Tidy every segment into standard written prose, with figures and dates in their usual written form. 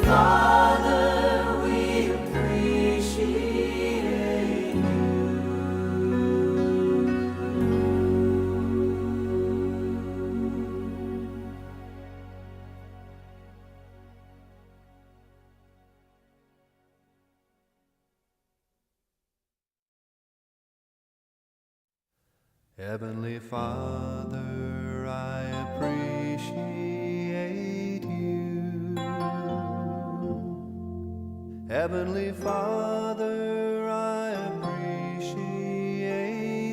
Father, we appreciate you. Heavenly Father, I appreciate you. Heavenly Father, I appreciate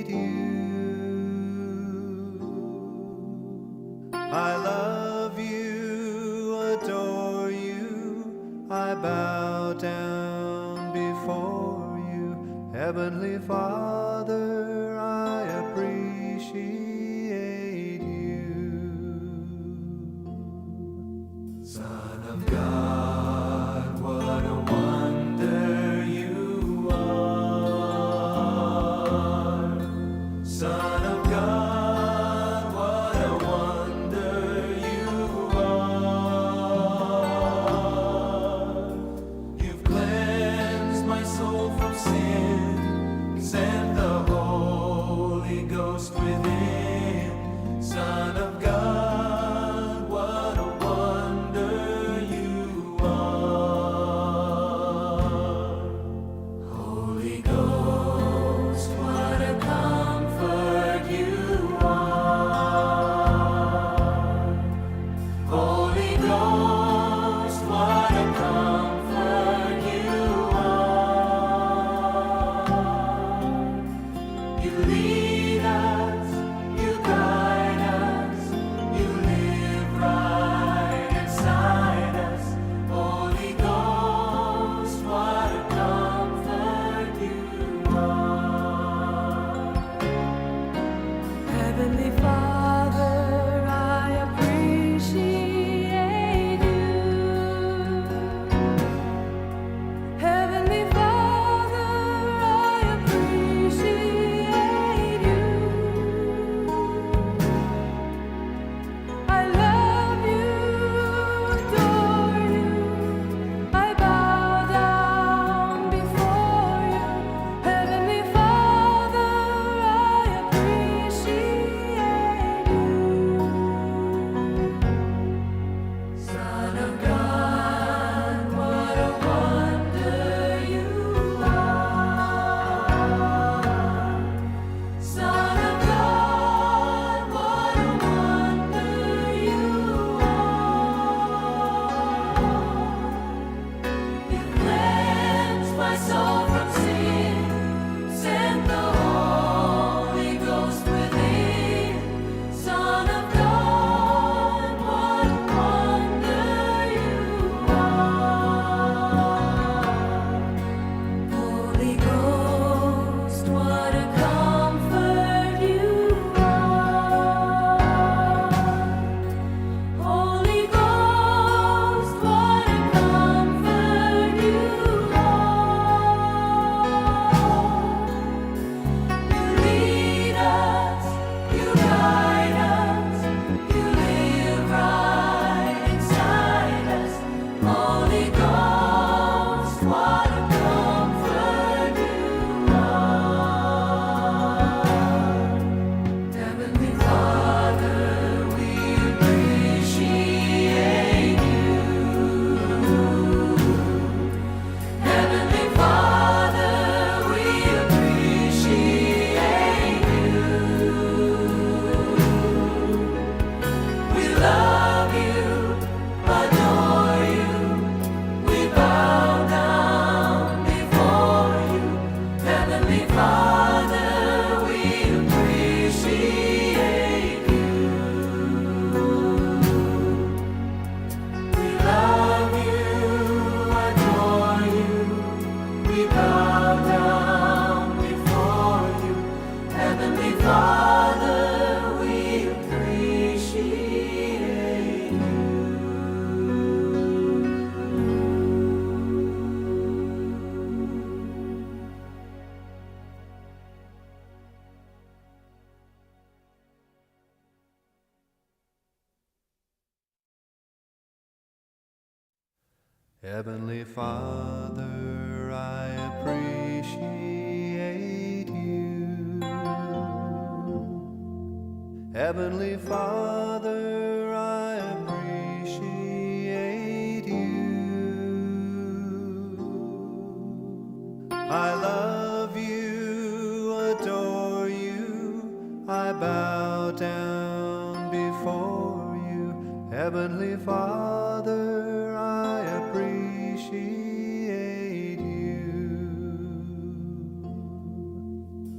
you. I love you, adore you, I bow down before you. Heavenly Father, I appreciate you. Son of God, what a wonder you are. Son of God, what a wonder you are. You've cleansed my soul from sin, sent the Holy Ghost within. Son of God, what a wonder you are. Holy Ghost, what a comfort you are. Holy Ghost, what a comfort you are. You lead us, you guide us, you live right inside us. Holy Ghost, what a comfort you are. Heavenly Father, I appreciate you. Heavenly Father, I appreciate you. I love you, adore you. I bow down before you. Heavenly Father, I appreciate you. Son of God, what a wonder you are. Son of God, what a wonder you are. You cleansed my soul from sin, sent the Holy Ghost within. Son of God, what a wonder you are. Holy Ghost, what a comfort you are. Holy Ghost, what a comfort you are. You lead us, you guide us, you live right inside us. Holy Ghost, what a comfort you are. Heavenly Father, we appreciate you. Heavenly Father, we appreciate you. We love you, adore you. Heavenly Father, I appreciate you. Heavenly Father, I appreciate you. I love you, adore you, I bow down before you. Heavenly Father, I appreciate you.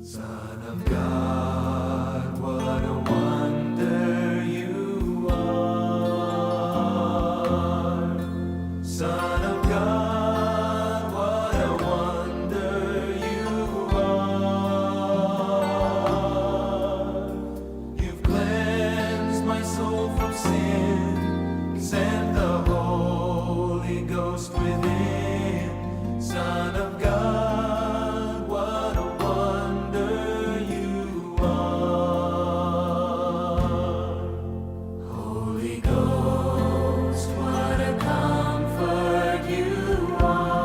Son of God, what a wonder you are. Son of God, what a wonder you are. You've cleansed my soul from sin, sent the Holy Ghost within. Son of God, what a wonder you are. Holy Ghost, what a comfort you are.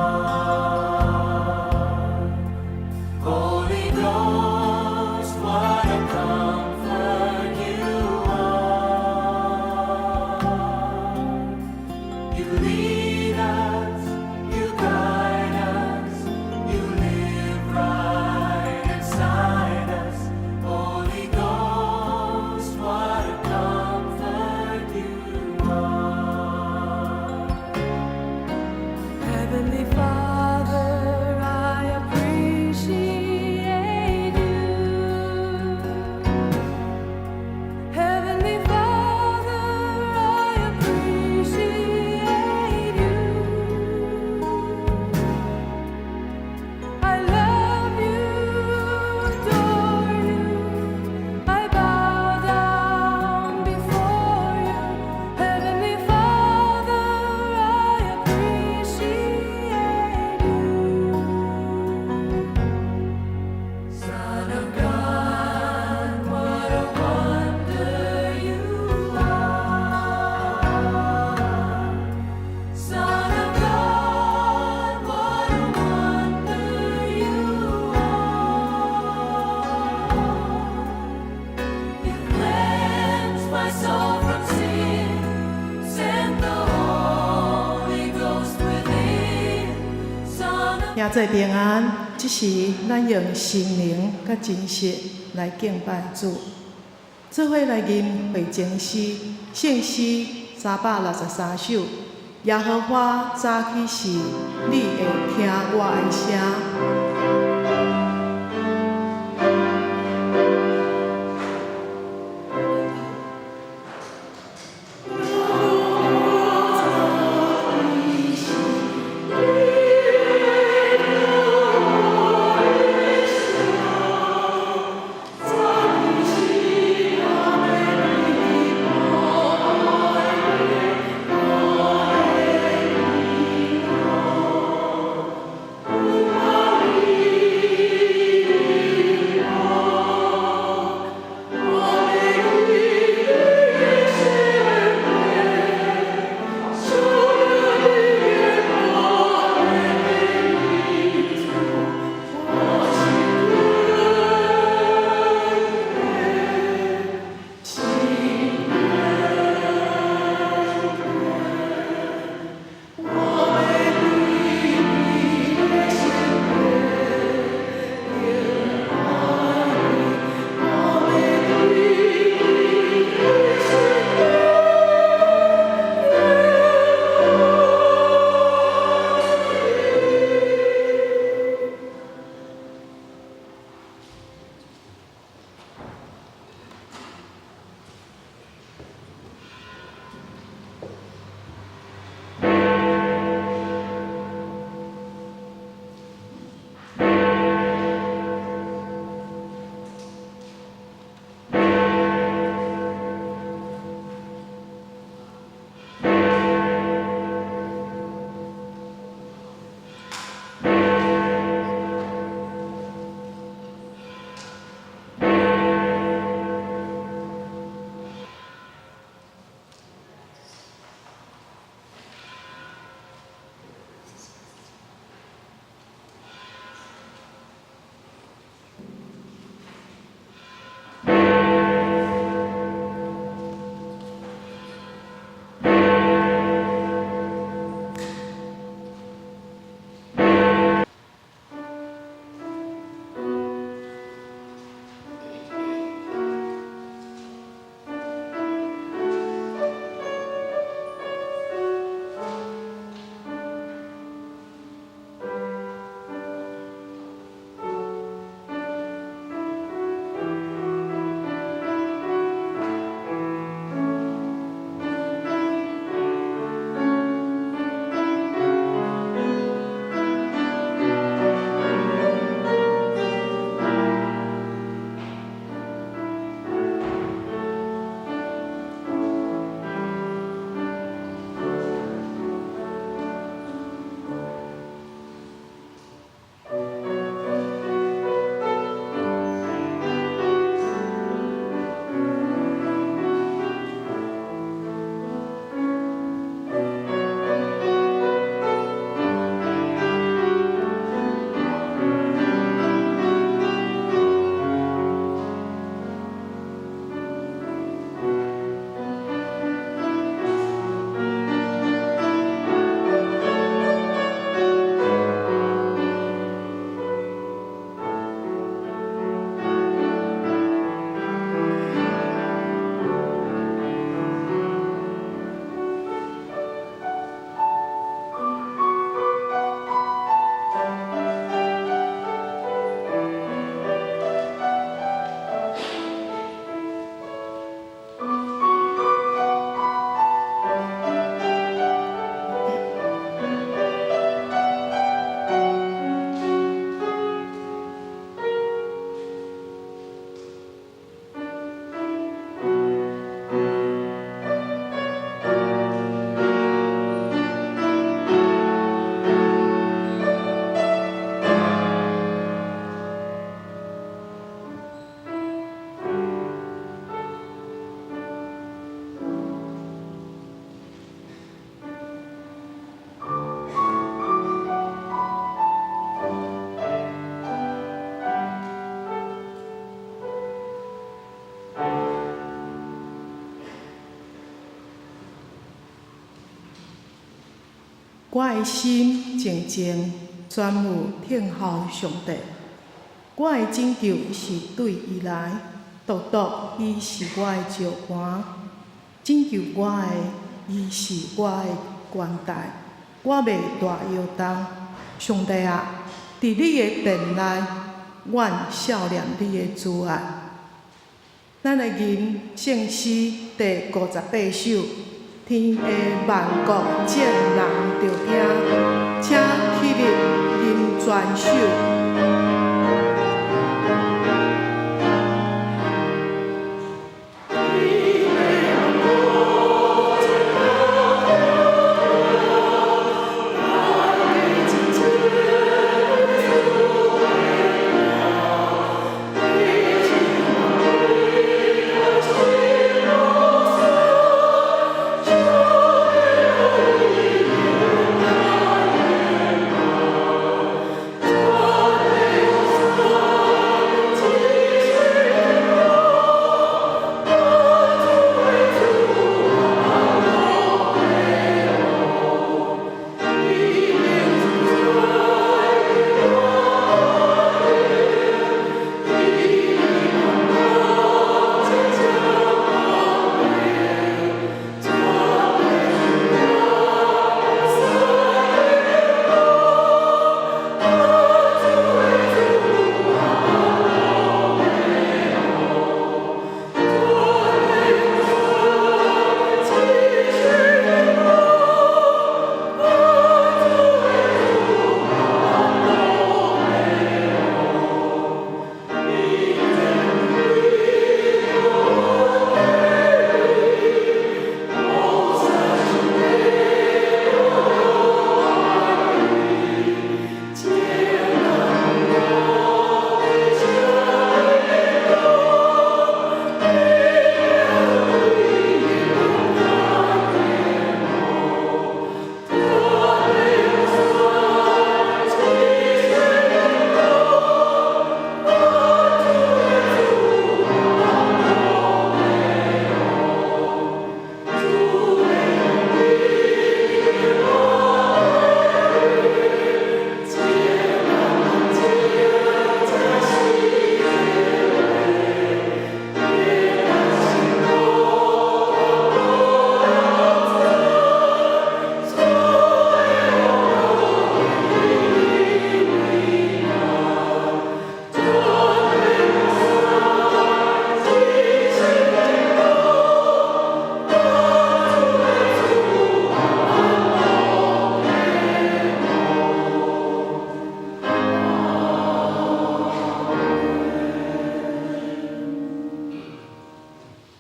Holy Ghost, what a comfort you are. You lead us, you guide us, you live right inside us. Holy Ghost, what a comfort you are. Heavenly Father, I appreciate you. Heavenly Father, I appreciate you. I love you, adore you. I bow down before you. Heavenly Father, I appreciate you. Son of God, what a wonder you are. Son of God, what a wonder you are. You cleansed my soul from sin, sent the Holy Ghost within. Son of 兄弟平安，這時咱用心靈佮真實來敬拜主。做伙來吟回前詩，聖詩363首。耶和華早起時，你會聽我的聲。我的心靜靜，專務聽候上帝。我的拯救是對伊來，獨獨伊是我的石磐，拯救我的，伊是我的懸台，我袂大搖動。上帝啊，佇你的殿內，阮數念你的慈愛。咱來吟聖詩第58首，天下萬國眾人著聽，請起立吟全首。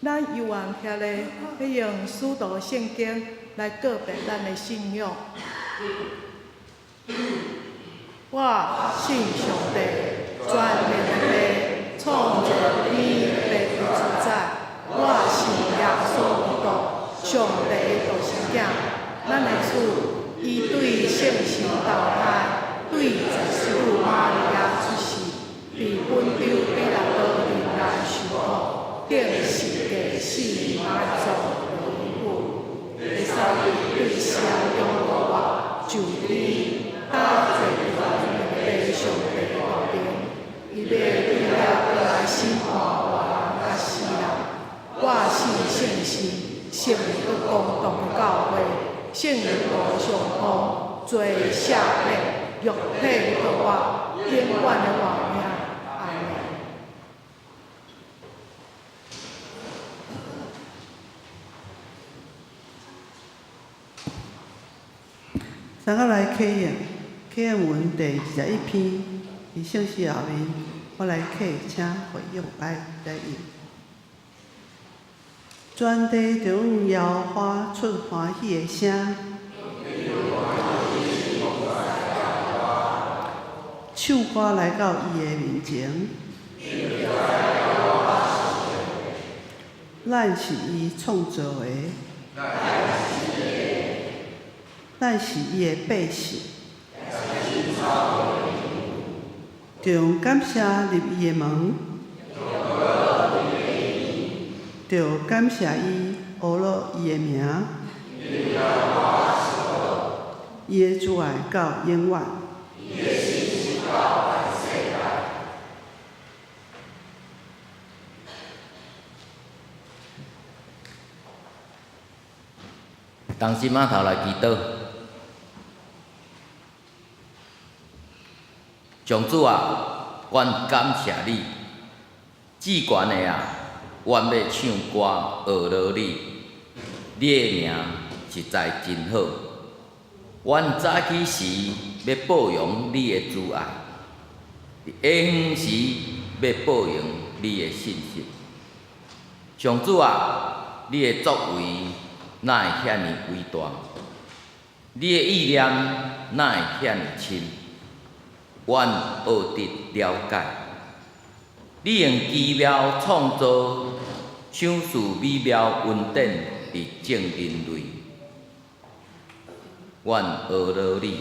咱猶原徛咧，欲用使徒聖經來告白咱的信仰。我信上帝，全能的父，創造天地的主宰。我信耶穌基督，上帝的獨生囝，咱的主，伊對聖神投胎，對十四女瑪利亞出世，佇本丟彼拉多面內受苦，釘十架死埋葬落地府，第三日對死人中復活，上天，搭坐佇父上帝的右爿，伊欲對遐閣來審判活人佮死人。我信聖神，聖靈閣公同的教會，聖靈無相通，罪赦免，肉體的復活，永遠的活命。阿們。咱仔來啟應，啟應文第21篇，佇聖詩後面，我來啟，請會友來應。全地著向耶和華出歡喜的聲，唱歌來到伊的面前。咱是伊創造的，咱是伊的百姓，著用感謝入伊的門，著感謝伊，阿羅伊的名。伊的慈愛到永遠。同心仔頭來祈禱，上主啊，阮感謝你，至懸的啊，阮欲唱歌呵咾你，你的名實在真好。阮早起時欲報揚你的慈愛，佇下昏時欲報揚你的信實。上主啊，你的作為哪會遐爾偉大？你的意念哪會遐爾深？阮學得了解。你用奇妙創造、賞賜美妙恩典佇眾人類。阮呵咾你，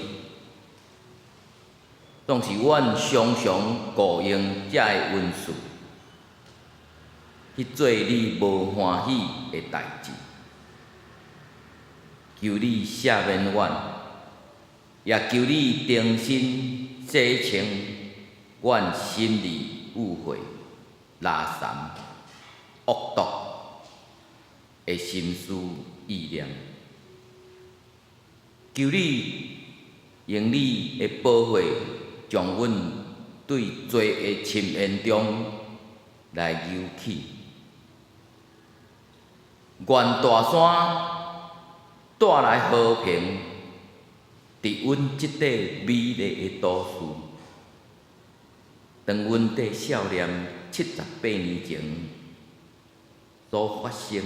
總是阮常常誤用這个恩賜去做你無歡喜的代誌。求你赦免阮，也求你重新洗清阮心裡污穢、垃圾、惡毒的心思意念。求你用你的寶血，將阮對罪的深淵中來勾起。願大山帶來和平，佇阮這塊美麗的都市。當阮綴少年78年前所發生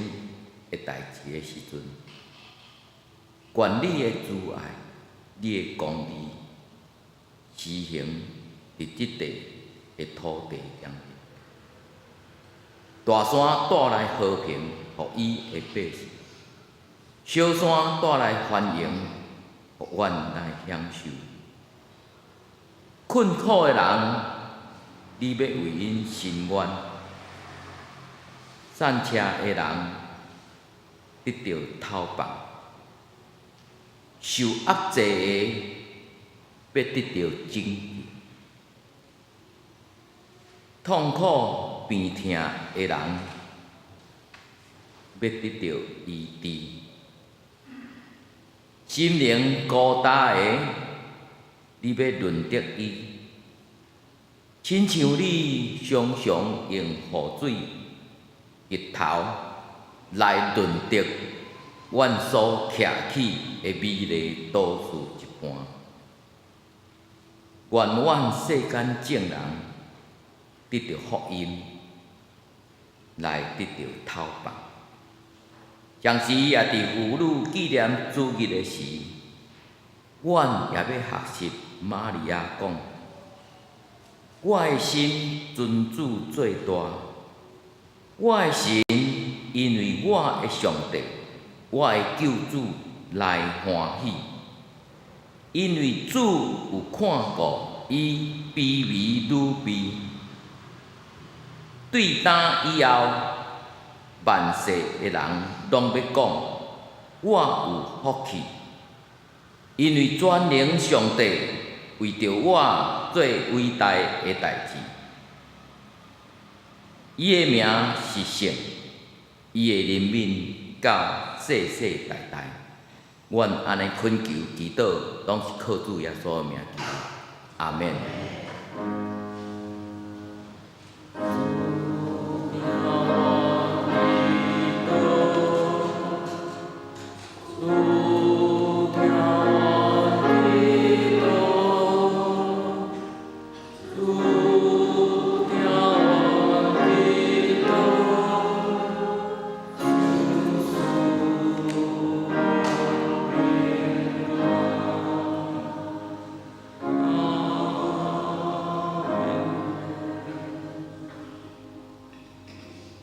的代誌的時陣，願你的慈愛、你的公義施行佇這塊的土地頂面。大山帶來和平，予伊的百姓；小山帶來繁榮，予阮來享受。困苦的人，你欲為𪜶伸冤；散赤的人得著透放；受壓制的欲得著拯救；痛苦病疼的人欲得著醫治；心靈孤單的，你欲潤澤伊。親像你常常用雨水、日頭來潤澤阮所徛起的美麗都市一般。願阮世間眾人得著福音，來得著透放。同時也佇婦女紀念主日的時，阮也欲學習瑪利亞講：我的心尊主最大，我的神因為我的上帝，我的救主來歡喜，因為主有看顧伊卑微女婢。對今以後，萬世的人攏欲講我有福氣，因為全能上帝為著我做偉大的代誌。伊的名是聖，伊的憐憫到世世代代。阮按呢懇求祈禱，攏是靠主耶穌的名求。阿們。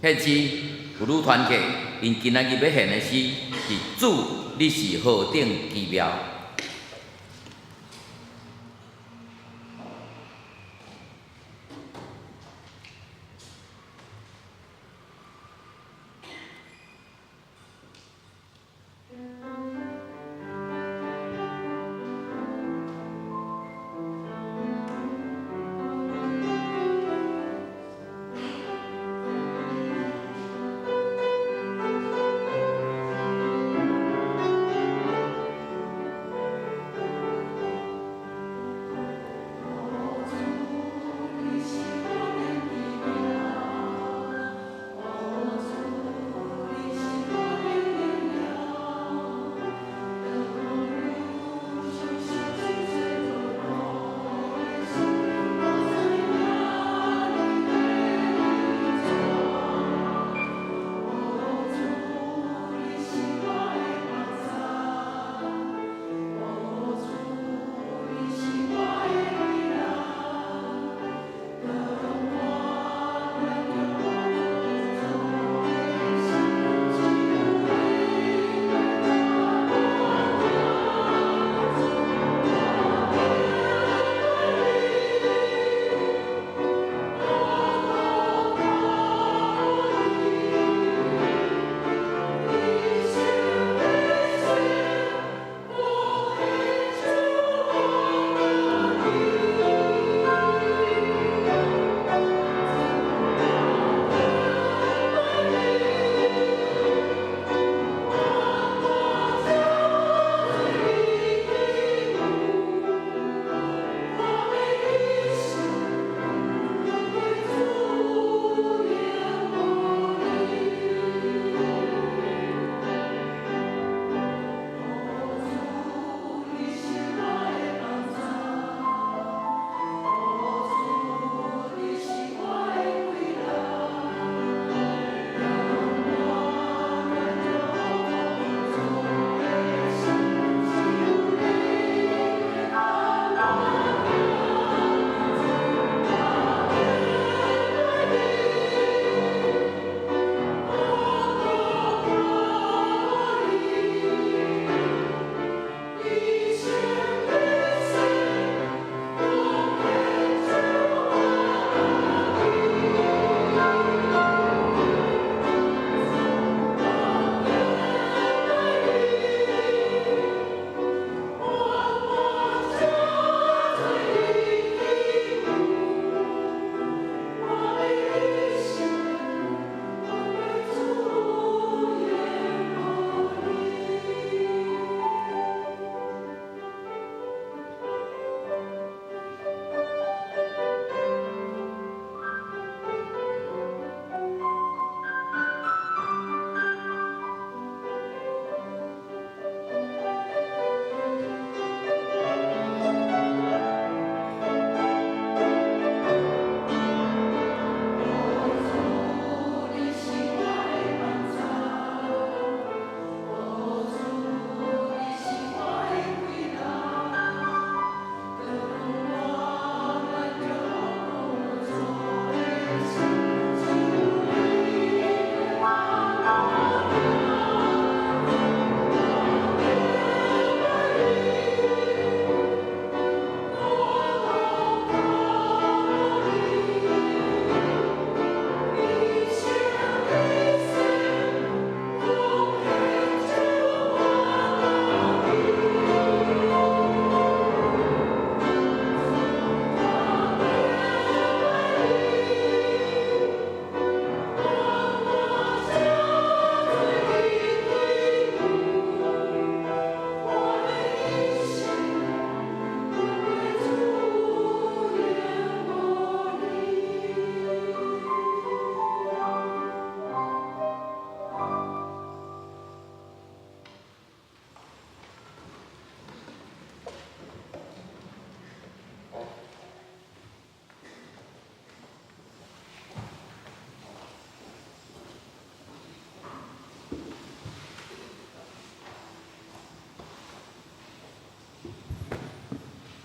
獻詩婦女團契，𪜶今仔日欲獻的詩是主，你是何等奇妙。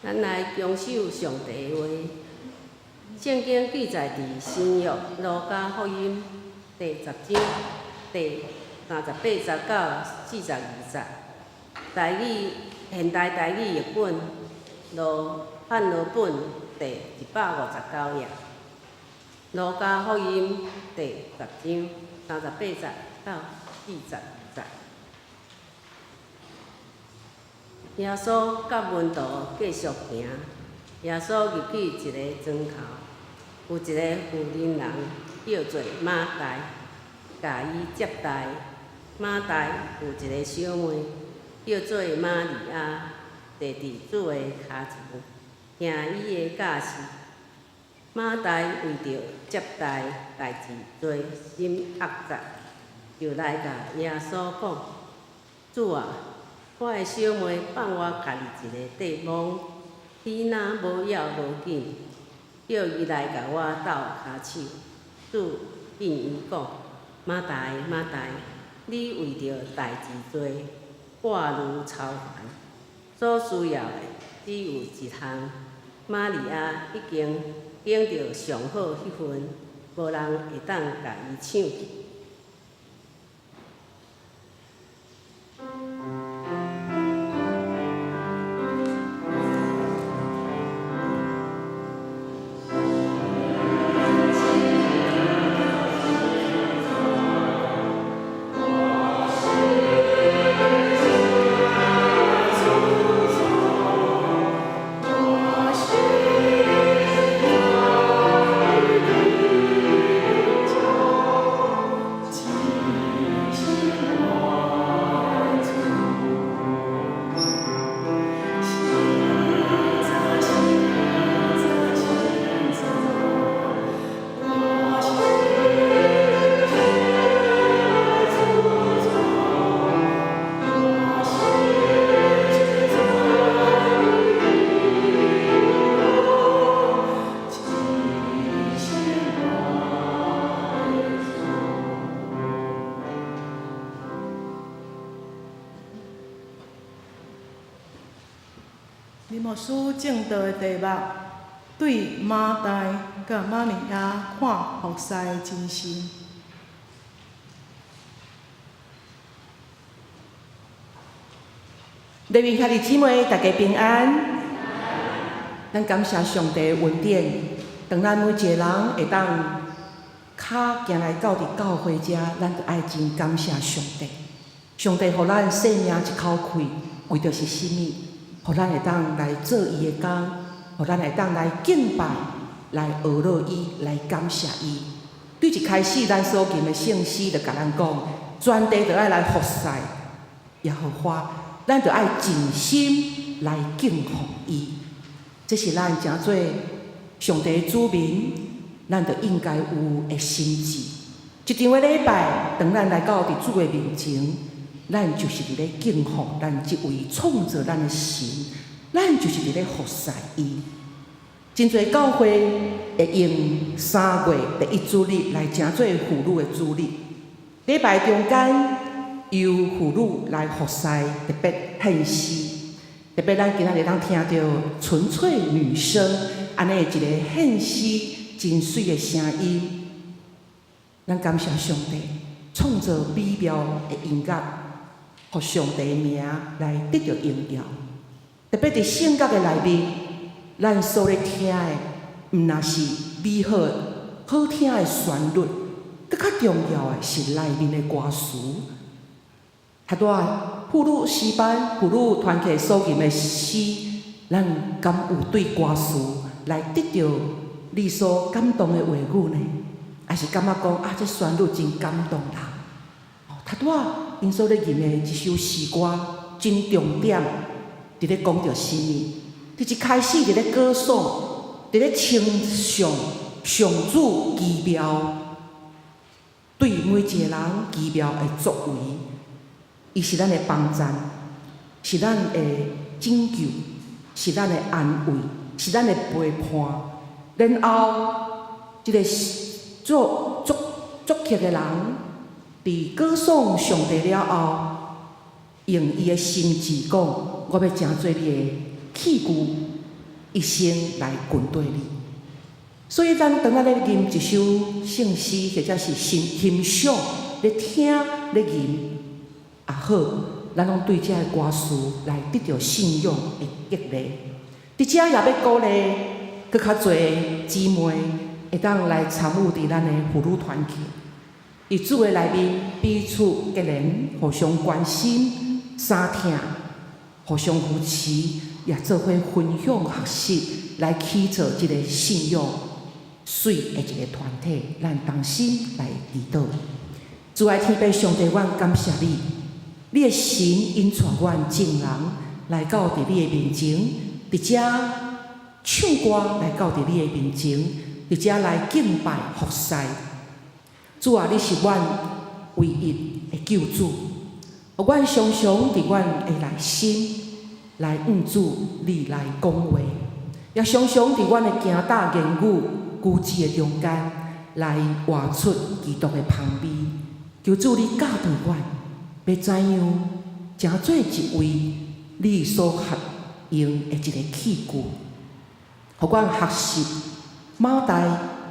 咱來恭守上帝的話。聖經記載佇新約路加福音第十章第38節到42節。台語現代台語譯本羅漢羅本第159頁。路加福音第十章38節到42節。耶穌佮門徒繼續行，耶穌入去一个庄頭，有一个婦人人叫做馬大，共伊接待。馬大有一个小妹，叫做瑪利亞，坐佇主的跤前，聽伊的教示。馬大為著接待代誌濟，心壓雜，就來共耶穌講：主啊，我的小妹放我家己一个綴摸，彼若無要無緊，叫伊來共我鬥跤手。主應伊講：馬大，馬大，你為著代誌濟，掛慮操煩，所需要的只有一項。瑪利亞已經揀著上好彼份，無人會當共伊搶去。林牧師證道的題目：對馬大佮瑪利亞看服侍的精神。禮面兄弟姊妹，大家平安。咱感謝上帝的恩典，當咱每一个人會當跤行來到佇教會遮，咱就愛真感謝上帝。上帝予咱性命一口氣，為著是啥物？予咱會當來做伊的工，予咱會當來敬拜、來學樂伊、來感謝伊。對一開始，咱所吟的聖詩就共咱講，全地著愛來服侍耶和華，咱著愛盡心來敬奉伊。這是咱成做上帝的子民，咱著應該有的心志。一場的禮拜，當咱來到佇主的面前，咱就是佇咧敬奉咱這位創造咱的神，咱就是佇咧服侍伊。真濟教會會用3月第一主日來成做婦女的主日，禮拜中間由婦女來服侍，特別獻詩，特別咱今仔日通聽著純粹女聲，按呢一个獻詩真媠的聲音，咱感謝上帝創造美妙的音樂，予上帝的名來得著榮耀。特別佇聖樂的內面，咱所咧聽的，毋但是美好、好聽的旋律，閣較重要的是內面的歌詞。拄拄仔婦女詩班、婦女團契所吟的詩，咱敢有對歌詞來得著你所感動的話語呢？還是感覺講啊，這旋律真感動人？拄拄仔𪜶所咧吟的這首詩歌真重點，佇咧講著啥物？佇一開始佇咧歌頌，佇咧稱頌上主奇妙對每一个人奇妙的作為，伊是咱的幫贊，是咱的拯救，是咱的安慰，是咱的陪伴。然後，這个做作作曲的人，佇歌頌上帝了後，用伊的心志講：我欲成做你的器具，一生來跟綴你。所以，咱當咱咧吟一首聖詩，或者是欣欣賞、咧聽、咧吟也好，咱攏對這个歌詞來得著信仰的激勵。佇遮也欲鼓勵閣較濟姊妹會當來參與佇咱的婦女團契，佇主的內面彼此結連，互相關心、相疼，互相扶持，也做伙分享學習，來起造這个信仰媠的一个團體。咱同心來祈禱。主愛天父上帝，阮感謝你，你的神引帶阮眾人來到佇你的面前，佇遮唱歌來到佇你的面前，佇遮來敬拜服侍。主啊，你是阮唯一的救主，予阮常常佇阮的內心來向主你來講話，也常常佇阮的行踏言語舉止的中間來活出基督的芳味。求主你教導阮，欲怎樣成做一位你所合用的一个器具，予阮學習馬大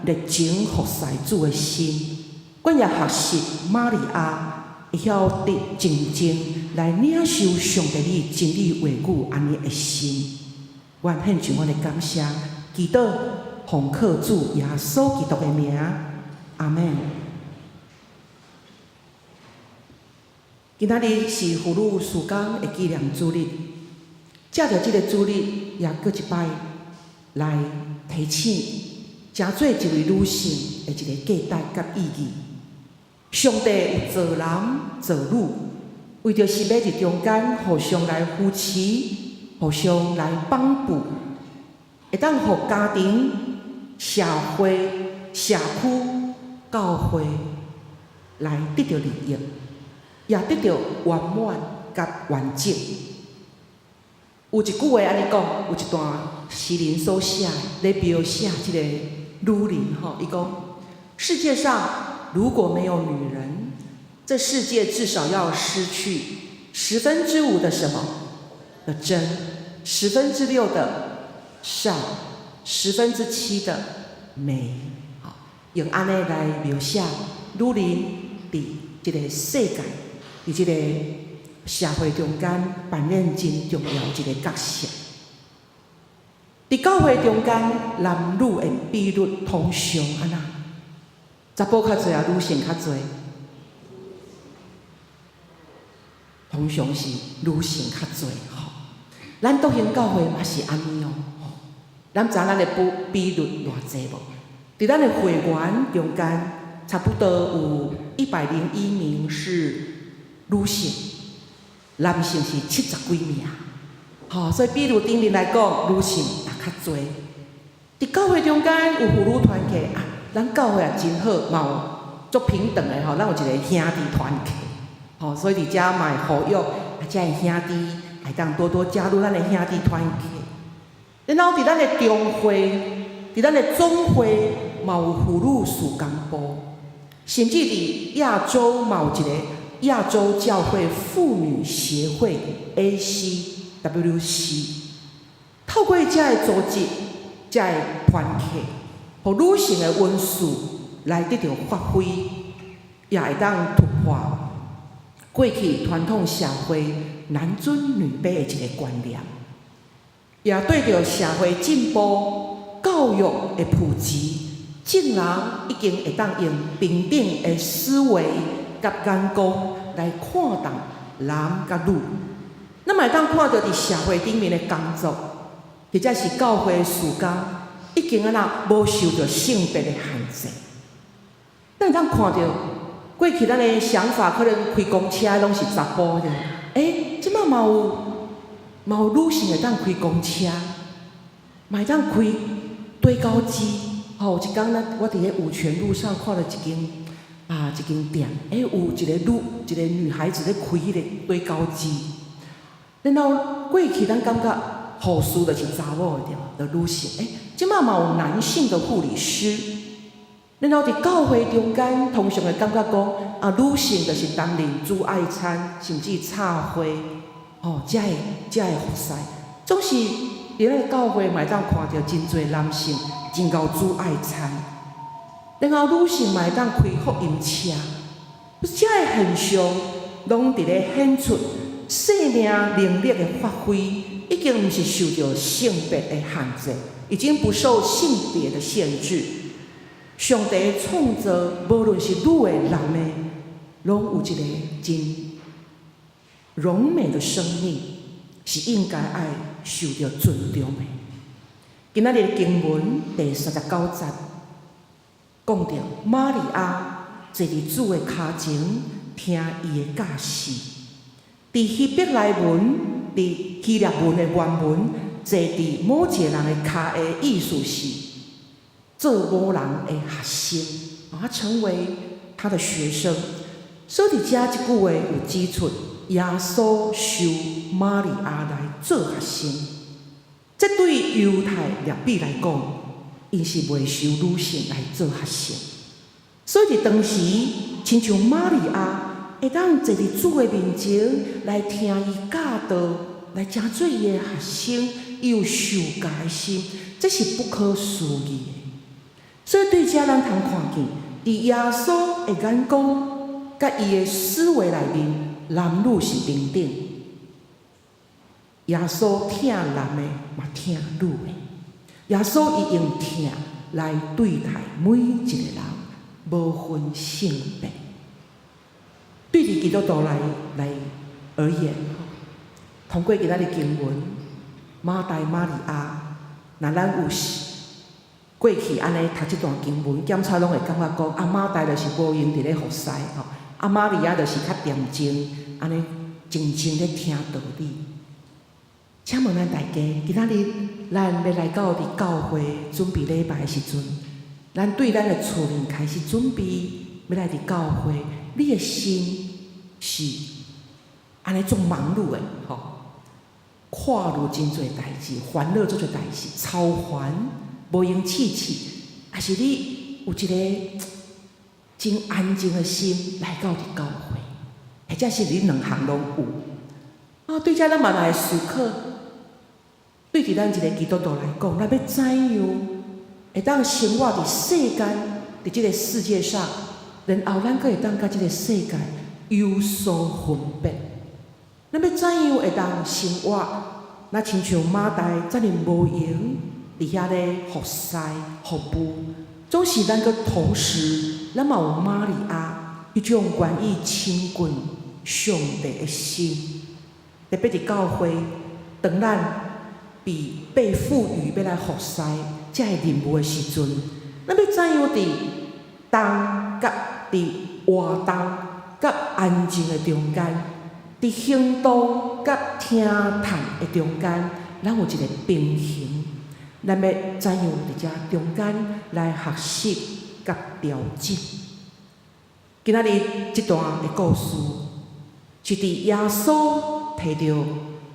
熱情服侍主的心，阮也學習瑪利亞會曉得靜靜來領受上帝你真理話語按呢的心。阮獻上阮的感謝，祈禱奉靠主耶穌基督的名，阿們。今仔日是婦女事工的紀念主日，藉著這个主日，也閣一擺來提醒，成做一位女性的一个價值佮意義。上帝有造男造女，為著是欲佇中間互相來扶持，互相來幫助，會當予家庭、社會、社區、教會來得著利益，也得著圓滿佮完整。有一句話按呢講，有一段詩人所寫的，咧描寫這个女人吼，伊講：世界上如果沒有女人，這世界至少要失去5/10的什麼的真，6/10的善，7/10的美。好，用按呢來描寫女人佇這个世界，佇這個社會中間扮演真重要一个角色。佇教會中間，男女的比率通常按怎？查埔較濟啊，女性較濟？通常是女性較濟吼。咱獨行教會嘛是按呢哦。咱知咱的比率偌濟無？佇咱的會員中間，差不多有101名是女性，男性是70幾名。吼，所以比率頂面來講，女性也較濟。佇教會中間有婦女團契啊，咱教會也真好，嘛有足平等的吼，咱有一个兄弟團契。吼，所以佇遮嘛會呼籲啊，遮的兄弟會當多多加入咱的兄弟團契。然後佇咱的中會，佇咱的總會嘛有婦女事工部，甚至佇亞洲嘛有一個亞洲教會婦女協會 ACWC。透過遮的組織、遮的團契，予女性的恩賜來得著發揮，也會當突破過去傳統社會男尊女卑的一个觀念，也對著社會進步、教育的普及，眾人已經會當用平等的思維佮眼光來看待男佮女。咱嘛會當看著佇社會頂面的工作，或者是教會事工，已經按怎無受著性別的限制。咱會當看著過去咱的想法，可能開公車攏是查埔的，欸，這擺嘛有女性會當開公車，嘛會當開堆高機。吼，有一工咱我佇咧五權路上看著一間店，欸，有一個女孩子咧開彼個堆高機。然後過去咱感覺護士就是查某的對無，就女性。欸，這擺嘛有男性的護理師。然後佇教會中間，通常會感覺講啊，女性就是擔任主愛餐，甚至插花，吼，遮的服侍，總是佇咱教會嘛會當看著真濟男性真𠢕主愛餐，然後女性嘛會當開福音車，這个現象攏佇咧顯出生命能力的發揮，已經毋是受著性別的限制，已經不受性別的限制。上帝創造，無論是女的、男的，攏有一個真榮美的生命，是應該愛受著尊重的。今仔日的經文第三十九節講著瑪利亞坐佇主的跤前聽伊的教示。佇希伯來文、佇希臘文的原文，坐佇某一個人的跤下，意思是做某人的學生，啊，成為他的學生。所以佇遮這句話有指出，耶穌收瑪利亞來做學生。這對猶太拉比來講，𪜶是袂收女性來做學生。所以佇當時，親像瑪利亞會當坐佇主的面前來聽伊教導，來成做伊的學生，伊有受教的心，這是不可思議的。所以對這咱通看見，佇耶穌的眼光，佮伊的思維內面，男女是平等。耶穌疼男的，嘛疼女的。耶穌伊用疼來對待每一個人，無分性別。對佇基督徒來而言，通過今仔日經文，馬大、瑪利亞，若咱有過去按呢讀這段經文，檢查攏會感覺講，啊馬大就是無閒佇咧服侍吼，啊瑪利亞就是較恬靜，按呢靜靜咧聽道理。請問咱大家，今仔日咱欲來到佇教會準備禮拜的時陣，咱對咱的厝裡開始準備，欲來佇教會，你的心是按呢足忙碌的吼，看慮真濟代誌，煩惱足濟代誌，操煩，無閒試試，抑是你有一个真安靜的心來到佇教會，或者是你兩項攏有。啊，對這咱嘛來思考，對佇咱一个基督徒來講，咱欲怎樣會當生活佇世間，佇這个世界上，然後咱閣會當佮這个世界有所分別？咱欲怎樣會當生活？若親像馬大遮爾無閒佇遐咧服侍服務，總是咱閣同時，咱嘛有瑪利亞彼種願意親近上帝的心。特別佇教會，當咱被賦予欲來服侍這个任務的時陣，咱欲怎樣佇動佮佇活動佮安靜的中間，佇行動佮聽嘆的中間，咱有一个平衡。咱欲怎樣佇遮中間來學習佮調整？今仔日這段的故事，是佇耶穌提著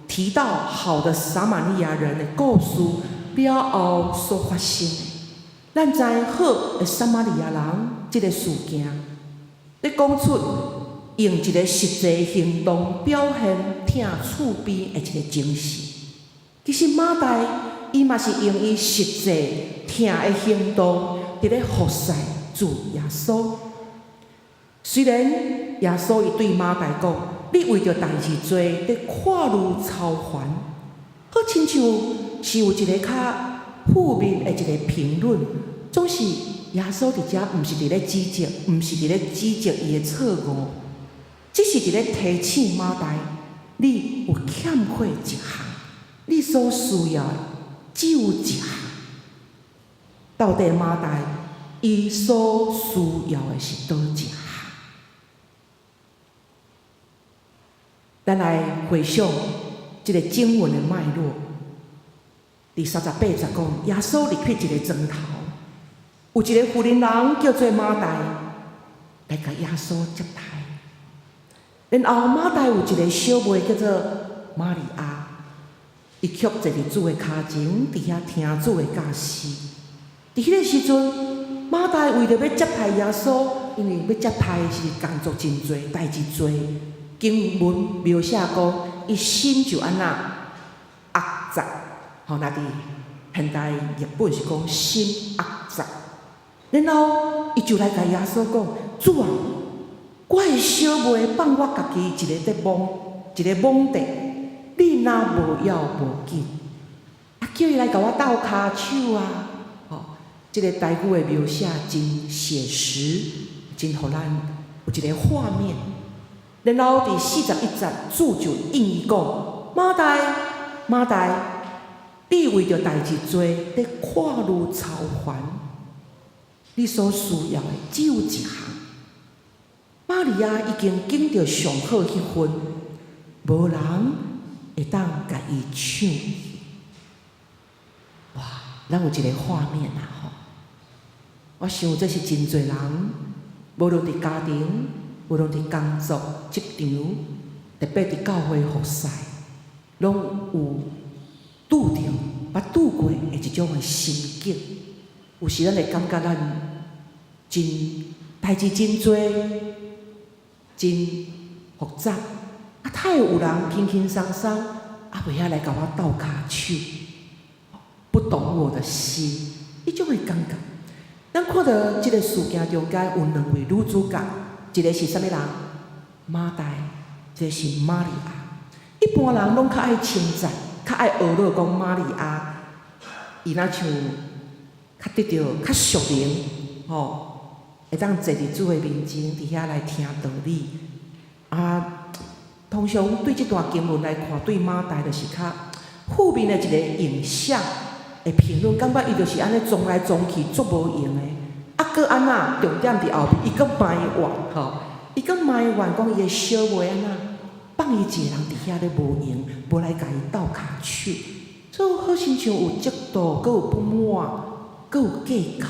提到好的撒瑪利亞人的故事了後所發生的。咱知好的撒瑪利亞人這个事件，咧講出用一个實際行動表現疼厝邊的一个精神。其實馬大伊嘛是用伊實際疼的行動，佇咧服侍主耶穌。雖然耶穌伊對馬大講：你為著代誌濟，佇看慮操煩，好親像是有一个較負面的一个評論，總是耶穌佇遮毋是佇咧指責，毋是佇咧指責伊的錯誤，只是佇咧提醒馬大，你有欠缺一項，你所需要的只有一項。到底馬大伊所需要的是佗一項？咱來回想這个經文的脈絡，佇三十八節講，耶穌入去一個莊頭，有一个婦人叫做馬大，來共耶穌接待。然後馬大有一个小妹叫做瑪利亞，伊卻坐佇主的跤前，佇遐聽主的教示。佇彼个時陣，馬大為著欲接待耶穌，因為欲接待是工作真濟，代誌濟。經文描寫講，伊心就按怎壓雜，吼，若佇現代譯本是講心壓雜。然後伊就來共耶穌講：主啊，我的小妹放我家己一个佇摸，一个懵地，你若無要無緊，啊，叫伊來共我鬥跤手啊！吼，這个台語的描寫真寫實，真予咱有一個畫面。然後佇41節，主就應伊講：馬大，馬大，你為著代誌濟，咧掛慮操煩，你所需要的只有一項。瑪利亞已經揀著上好彼份，無人會當共伊搶去。哇！咱有一個畫面啊吼！我想這是真濟人，無論佇家庭，無論佇工作、職場，特別佇教會服侍，攏有拄著、捌拄過的一種的心境。有時咱會感覺咱真代誌真濟，真複雜，啊，哪會有人輕輕鬆鬆，啊，袂曉來共我鬥跤手，不懂我的心，彼種的感覺。咱看著這个事件中間有兩位女主角，一个是啥物人？馬大，一个是瑪利亞。一般人攏較愛稱讚，較愛呵咾講瑪利亞，伊若像較得著較屬靈，吼，會當坐佇主的面前，佇遐來聽道理。啊，通常對這段經文來看，對馬大就是較負面的一個影響的評論，感覺伊就是按呢裝來裝去，足無閒的。啊，閣按怎？重點佇後面，伊閣埋怨，吼，伊閣埋怨講伊的小妹按怎，放伊一个人佇遐咧無閒，無來共伊鬥跤手，所以好親像有嫉妒，閣有不滿，閣有計較。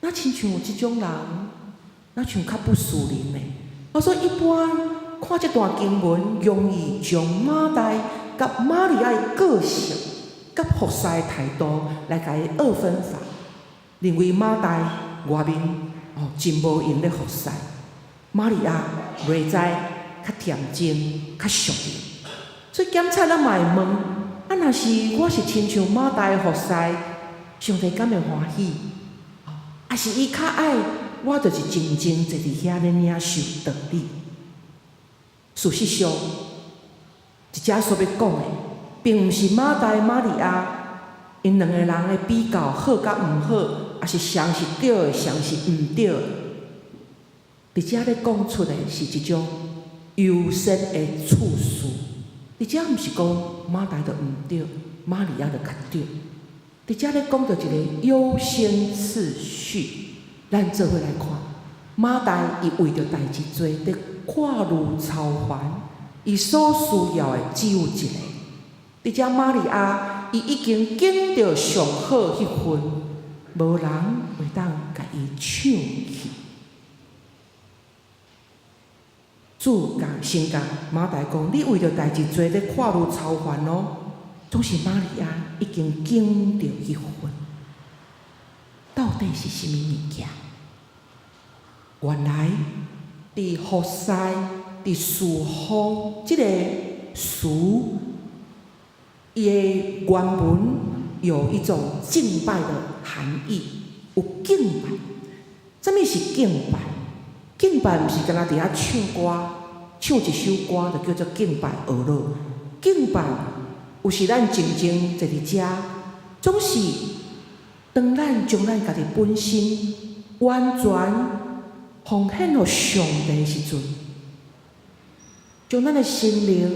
若親像這種人，若像較不屬靈的。我說一般看這段經文，容易將馬大佮瑪利亞的個性、佮服侍的態度來共伊二分法，認為馬大外面哦真無閒咧服侍，瑪利亞袂知較恬靜、較屬靈。所以檢察咱嘛會問：啊，若是我是親像馬大的服侍，上帝敢會歡喜？抑是伊較愛我，就是靜靜坐佇遐咧領受道理。事實上，這遮所欲講的，並毋是馬大、瑪利亞𪜶兩個人的比較好佮毋好，抑是誰是對的，誰是毋對的。佇遮咧講出的是一種優先的次序。佇遮毋是講馬大就毋對，瑪利亞就較對。佇遮咧講著一個優先次序。咱做伙來看，馬大伊為著代誌濟，佇掛慮操煩，伊所需要的只有一個。佇遮瑪利亞，伊已經揀著上好彼份，無人會當共伊搶去。主共先共馬大講：你為著代誌濟，咧掛慮操煩哦。總是瑪利亞已經揀著彼份，到底是啥物物件？原來佇服侍、佇侍奉這个詞，伊的原文有一種敬拜的含義，有敬拜。啥物是敬拜？敬拜毋是干焦佇遐唱歌，唱一首歌就叫做敬拜呵咾。敬拜有時咱靜靜坐佇遮，總是當咱將咱家己本身完全奉獻予上帝的時陣，將咱的心靈、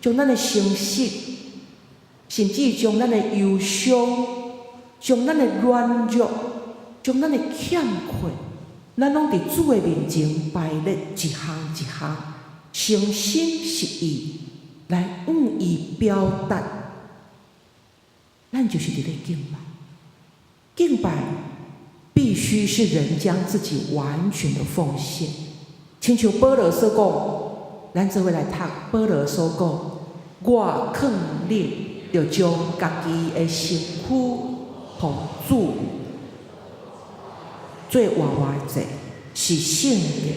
將咱的誠實，甚至將咱的憂傷、將咱的軟弱、將咱的欠缺，咱攏佇主的面前排列一項一項，誠心實意來向伊表達，咱就是佇咧敬拜。敬拜必須是人將自己完全的奉獻，親像保羅所講，咱做伙來讀保羅所講，我勸恁著將家己的身軀予主做活活的祭，是聖潔，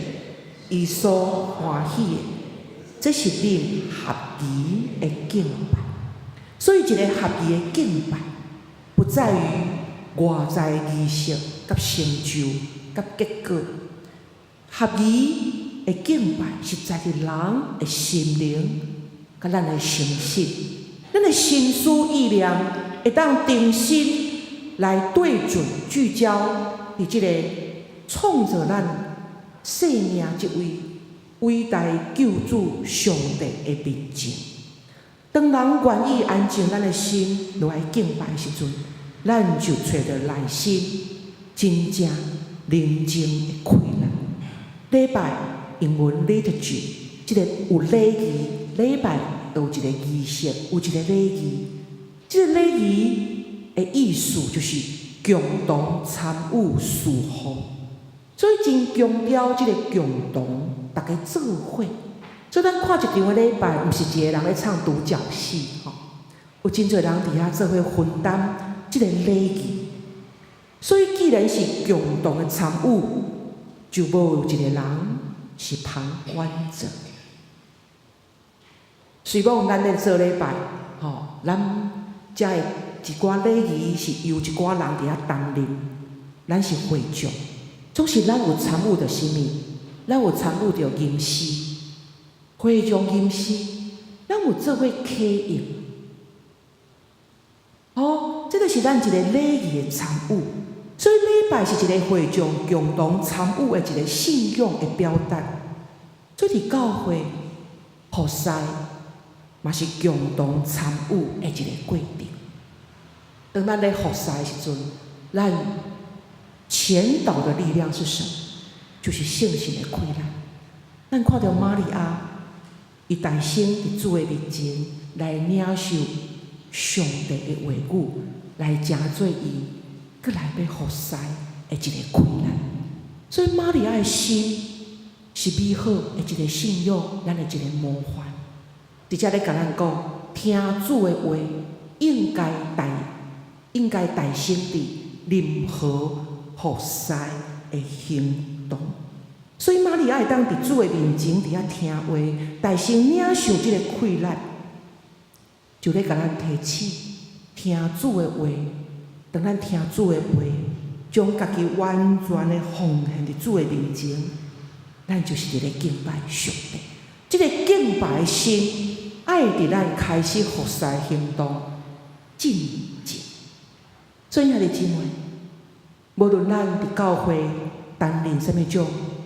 伊所歡喜的，這是恁合宜的敬拜。所以，一个合宜的敬拜，不在於外在儀式佮成就佮結果。合宜的敬拜是在佇人的心靈佮咱的誠實，咱的心思意念會當重新來對準聚焦佇這個創造咱生命這位偉大救主上帝的面前。當人願意安靜咱的心落來敬拜的時陣，咱就揣著內心真正寧靜的快樂。禮拜英文 liturgy，這個有禮儀，禮拜有一個儀式，有一個禮儀。這個禮儀的意思就是共同參與侍奉，所以真強調這個共同，大家做伙。所以咱看一場的禮拜，毋是一個人咧唱獨角戲，吼，有真濟人佇遐做伙分擔這個禮儀。所以既然是共同的參與，就無有一個人是旁觀者。雖講咱咧做禮拜，吼，咱遮的一寡禮儀是由一寡人佇遐擔任，咱是會眾，總是咱有參與著啥物？咱有參與著吟詩。會眾吟詩，咱有做伙啟應，哦，這個是咱一個禮儀的參與。所以禮拜是一個會眾共同參與的一個信仰的表達。所以佇教會服侍嘛是共同參與的一個過程。當咱咧服侍的時陣，咱前導的力量是什麼？就是聖神的氣力。咱看著瑪利亞，伊大聲佇主的面前來領受上帝的話語，來成做伊閣來欲服侍的一個氣力。所以瑪利亞的心是美好的一個信仰，咱的一個模範。佇遮咧共咱講，聽主的話，應該誕生佇任何服侍的行動。所以瑪利亞會當佇主的面前佇遐聽話，大聲領受這個氣力，就咧共咱提醒，聽主的話。當咱聽主的話，將家己完全的奉獻佇主的面前，咱就是佇咧敬拜上帝。這個敬拜的心，愛佇咱開始服侍行動進前。所以兄弟姊妹，無論咱佇教會擔任啥物種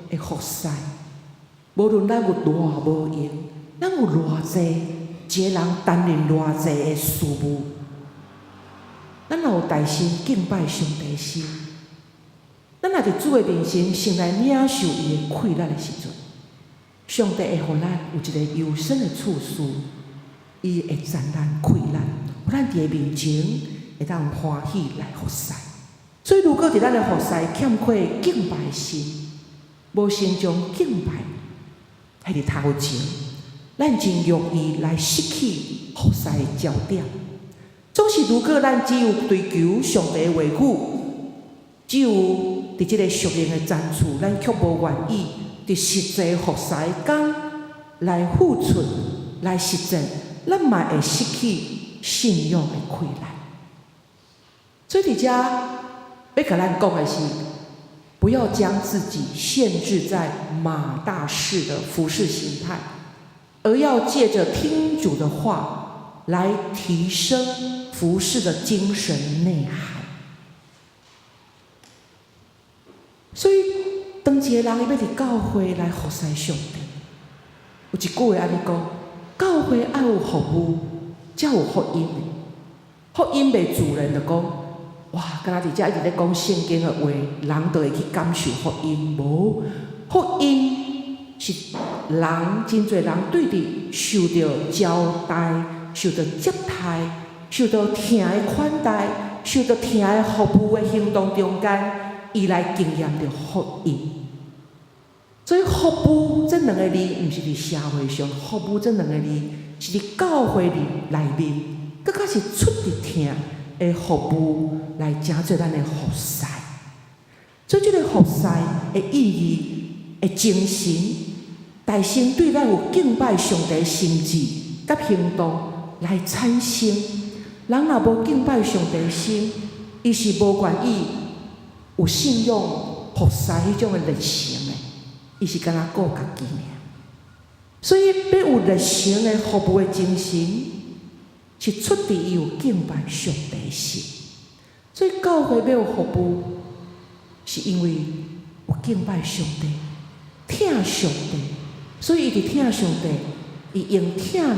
的服侍，無論咱有偌無閒，咱有偌濟一個人擔任偌濟的事務，咱若有大聲敬拜上帝的心，咱若佇主的面前先來領受伊的氣力的時陣，上帝會予咱有一個優先的次序，伊會讚咱氣力，予咱佇伊面前會當歡喜來服侍。所以，如果佇咱的服侍欠缺敬拜的心，無先將敬拜擺佇頭前，咱真容易來失去服侍的焦點。總是如果咱只有追求上帝的話語，只有佇這個屬靈的層次，咱卻無願意佇實際服侍工來付出、來實踐，咱嘛會失去信仰的氣力。所以佇遮欲共咱講的是，不要將自己限制在馬大式的服侍形態，而要借著聽主的話來提升服侍的精神內涵。所以，當一個人伊欲佇教會來服侍上帝，有一句話按呢講：教會愛有服務，才有福音的。福音袂自然就講，哇，敢若佇遮一直咧講聖經的話，人就會去感受福音。無，福音是人真濟人對佇受著招待、受著接待、受著疼的款待、受著疼的服務的行動中間，伊來經驗著福音。所以服務這兩个字，毋是佇社會上，服務這兩个字是佇教會裡內面，閣較是出佇疼的服務來成做咱的服侍。所以這個服侍的意義的精神，大聲對咱有敬拜上帝心志佮行動來產生。人若無敬拜上帝心，伊是無願意有信仰服侍彼種的熱誠的，伊是干焦顧家己爾。所以欲有熱誠的服務的精神，是出佇伊有敬拜上帝心。所以教會欲有服務，是因為有敬拜上帝、疼上帝，所以伊佇疼上帝，伊用疼人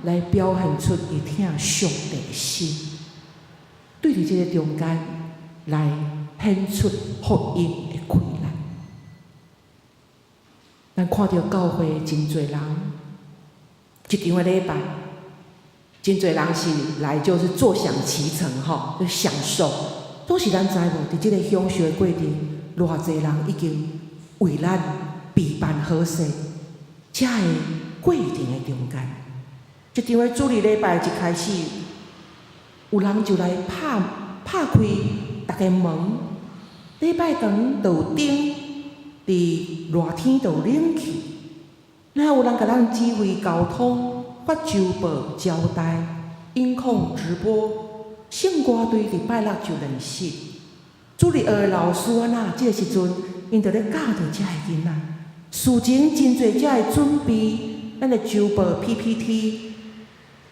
來表現出伊疼上帝的心，對佇這個中間來顯出福音的氣力。咱看著教會真濟人，這場的禮拜，真濟人是來就是坐享其成吼，就享受。總是咱知無？佇這個享受的過程，偌濟人已經為咱備辦好勢，才會過程的中間。這場的主日禮拜一開始，有人就來拍拍開逐个門，禮拜堂就有燈，佇熱天就有冷氣，然後有人共咱指揮交通、發週報、招待、音控直播、聖歌隊佇拜六就練習。主日學的老師按怎？這个時陣，𪜶就咧教導遮的囡仔。事前真濟遮的準備，咱的週報 PPT、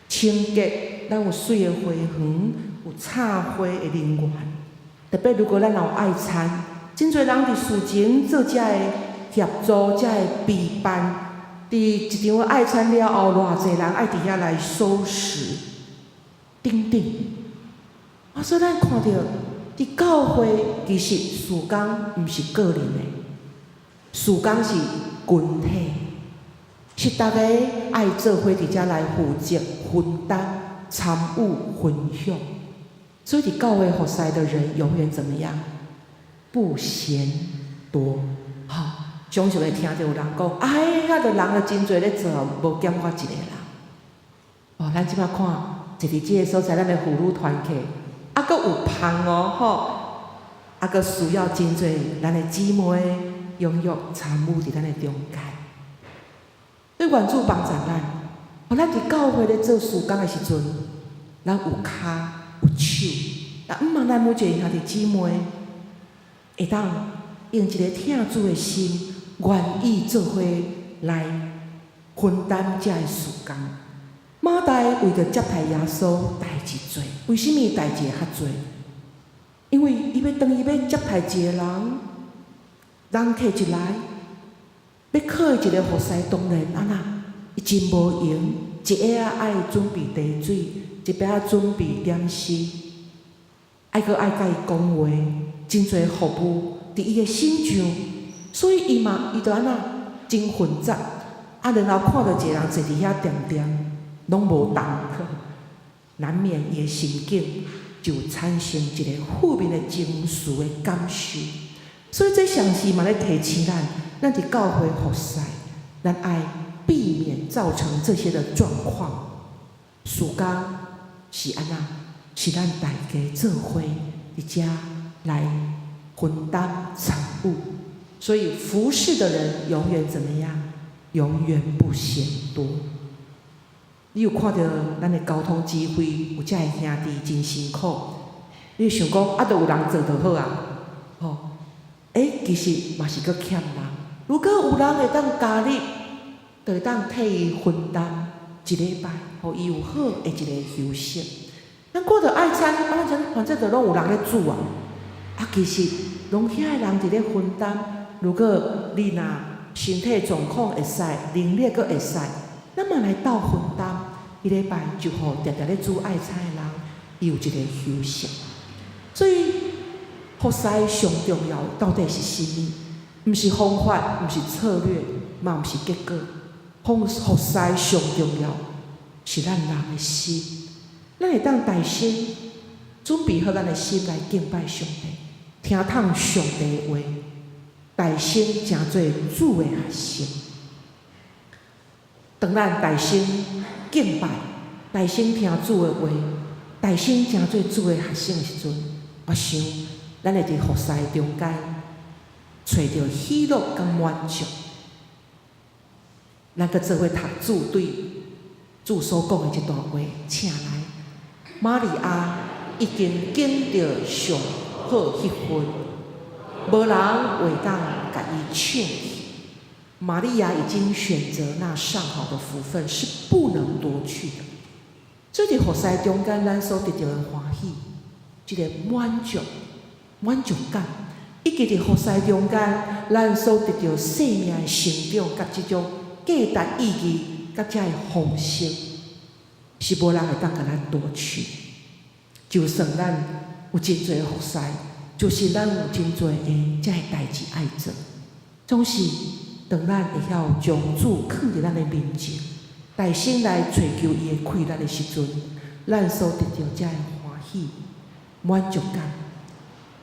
清潔，咱有媠的花園，有插花的人員。特別如果咱若有愛餐，真濟人佇事前做遮的協助，遮的備辦。佇一場愛餐了後，偌濟人愛佇遐來收拾，等等。啊，所以咱看著佇教會，其實事工毋是個人的，事工是群體，是逐家愛做伙佇遮來負責、分擔、參與、分享。所以佇教會服侍的人，永遠怎麼樣？不嫌多。吼，常常會聽著有人講，哎，遐的人就真濟咧做，無減我一个人。哦，咱這擺看，坐佇這个所在，咱的婦女團契，啊，閣有芳哦，吼，啊，閣需要真濟咱的姊妹踴躍參與佇咱的中間。所以願主幫助咱，予咱佇教會咧做事工的時陣，咱有跤有手，啊，毋茫咱每一個兄弟姊妹會當用一个疼主的心，願意做伙來分擔這个事工。馬大為著接待耶穌，代誌濟。為啥物代誌會較濟？因為伊欲當伊欲接待一個人，人客一來，欲靠伊一个服侍，當然按怎？伊真無閒，一下仔愛準備茶水，一邊仔準備點心，愛閣愛共伊講話，真濟服務佇伊的身上，所以伊嘛伊就按怎真混雜。啊，然後看著一個人坐佇遐恬恬，攏無動，難免伊的心境就產生一个負面的情緒的感受。所以這常時嘛咧提醒咱，咱佇教會服侍，咱愛避免造成這些的狀況。事工是按怎？是咱大家做伙佇遮來分擔參與。所以服侍的人永遠怎麼樣？永遠不嫌多。你有看著咱的交通指揮有遮的兄弟真辛苦，你想講啊，著有人做就好啊，吼？欸，其實嘛是閣欠人。如果有人會當加入，就會當替伊分擔一禮拜，予伊有好的一个休息。咱看著愛餐，啊，反正就攏有人咧煮啊。啊，其實攏遐的人佇咧分擔。如果你若身體狀況會使，能力閣會使，咱嘛來鬥分擔。彼禮拜就予定定咧煮愛餐的人，伊有一個休息。所以服侍上重要到底是啥物？毋是方法，毋是策略，嘛毋是結果。服侍上重要是咱人的心。咱會當大聲準備好咱的心來敬拜上帝，聽通上帝的話，大聲成做主的學生。當咱大聲敬拜，大聲聽主的話，大聲成做主的學生的時陣，我想咱會佇服侍中間揣著喜樂佮滿足。咱閣做伙讀主對主所講的這段話，請來。瑪利亞已經揀著上好彼份，無人會當共伊搶去。瑪利亞已經選擇那上好的福分，是不能奪去的。這佇服侍中間，咱所得著的歡喜，這个滿足感，以及佇服侍中間，咱所得著生命的成長，佮這種價值意義，佮這个豐盛，是無人會當共咱奪去。就算咱有真濟服侍，就是咱有真濟的這个代誌愛做，總是當咱會曉將主囥佇咱的面前，大聲來揣求伊的氣力的時陣，咱所得著這个歡喜、滿足感，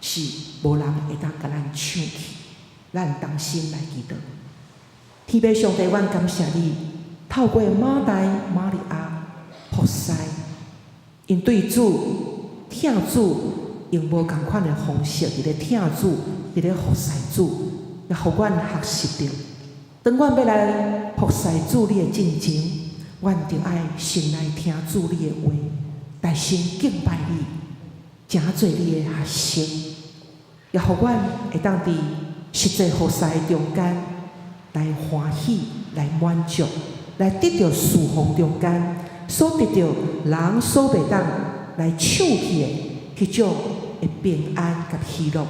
是無人會當共咱搶去。咱同心來祈禱。天父上帝，阮感謝你，透過馬大、瑪利亞服侍，𪜶對主、疼主，用無仝款的方式佇咧疼主，佇咧服侍主，也予阮學習著。當阮欲來服侍主你的進前，阮著愛先來聽主你的話，來先敬拜你，成做你的學生，也予阮會當佇實際服侍中間來歡喜、來滿足、來得著侍奉中間所得著人所袂當來搶去的彼種的平安佮喜樂。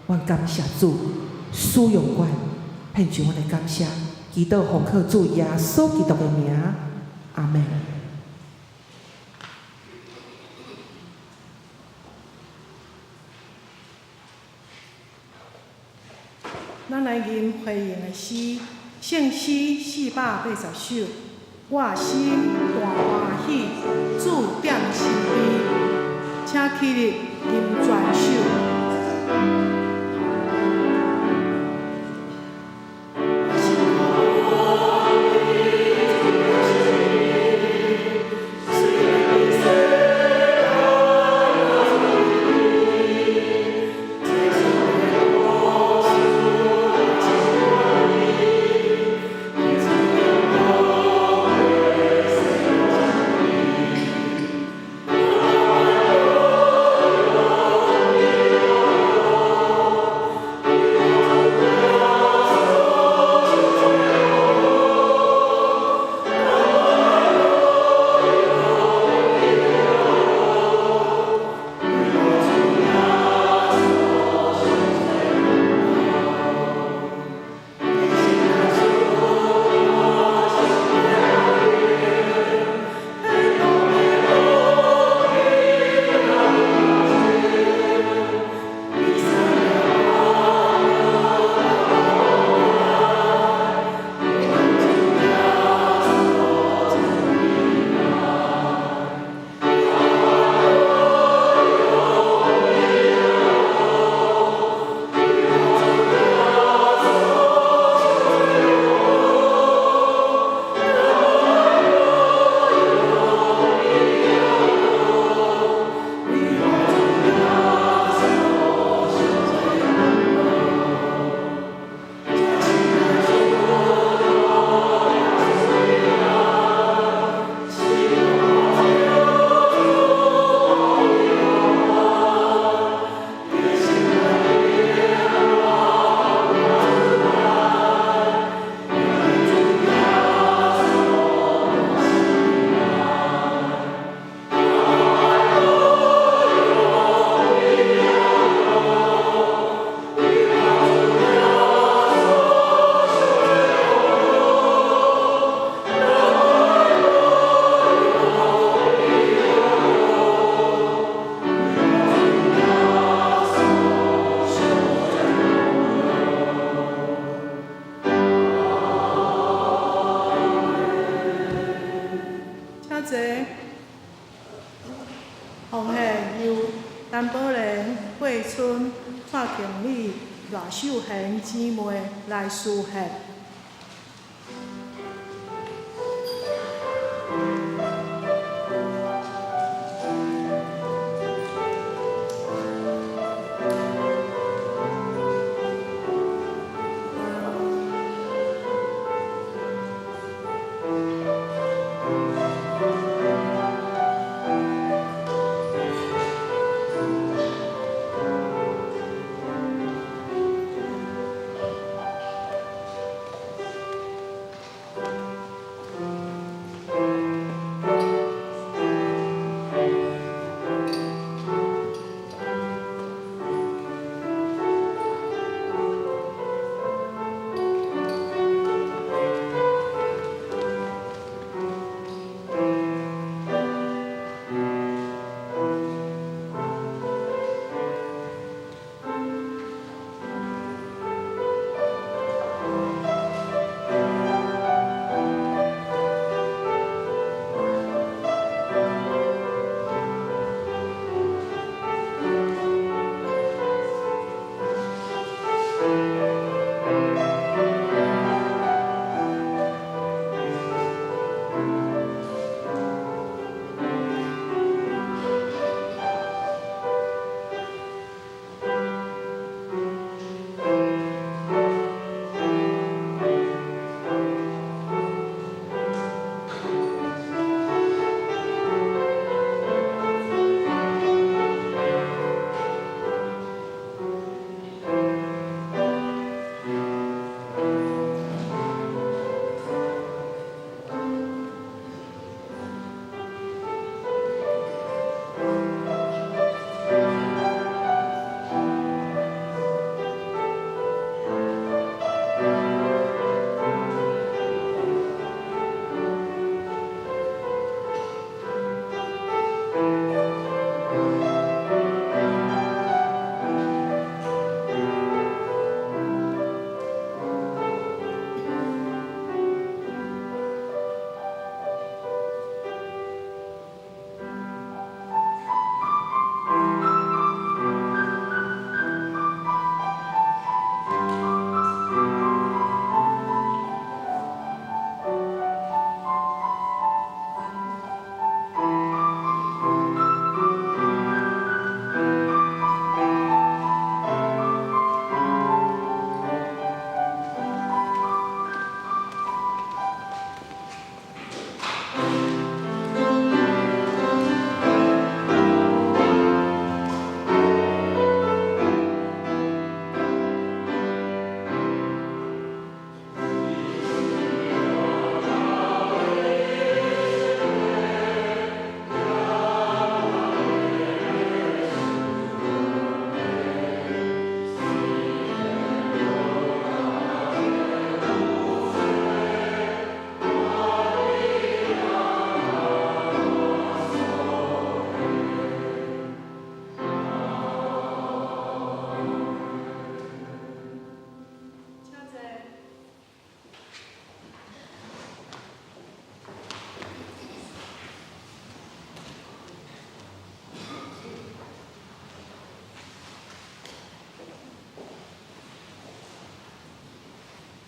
阮感謝主使用阮，獻上阮的感謝，祈禱奉靠主耶穌基督的名，阿們。咱來吟回應的詩，聖詩480首。我心大歡喜，主踮身邊，請起立吟全首。請坐。奉獻由陳寶蓮、惠春、蔡慶美、賴秀賢姊妹來書獻。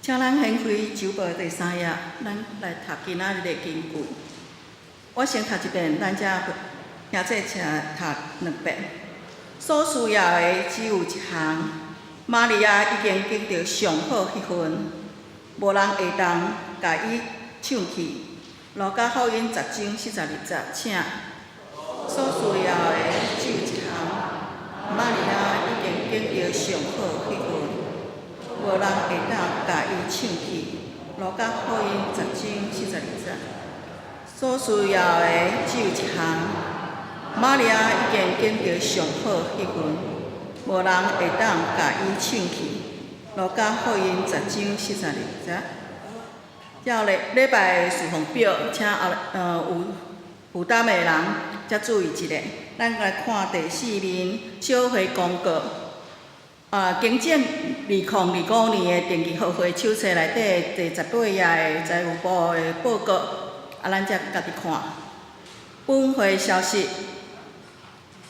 請咱掀開周報第三頁，咱來讀今仔日的經句。我先讀一遍，咱才兄弟請讀兩遍。所需要的只有一項，瑪利亞已經揀著上好彼份，無人會當共伊搶去。路加福音10章42節，請。所需要的只有一項，瑪利亞已經揀著上好彼份，無人會當共伊搶去。路加福音10章42節。所需要的只有一項，瑪利亞已經揀著上好彼份，無人會當共伊搶去。路加福音10章42節。照禮禮拜侍奉表，請後有負擔的人才注意一下。咱來看第四面小會公告。啊，更正2025年的定期學會手冊內底第18頁的財務部的報告，啊，咱才家己看。本會消息，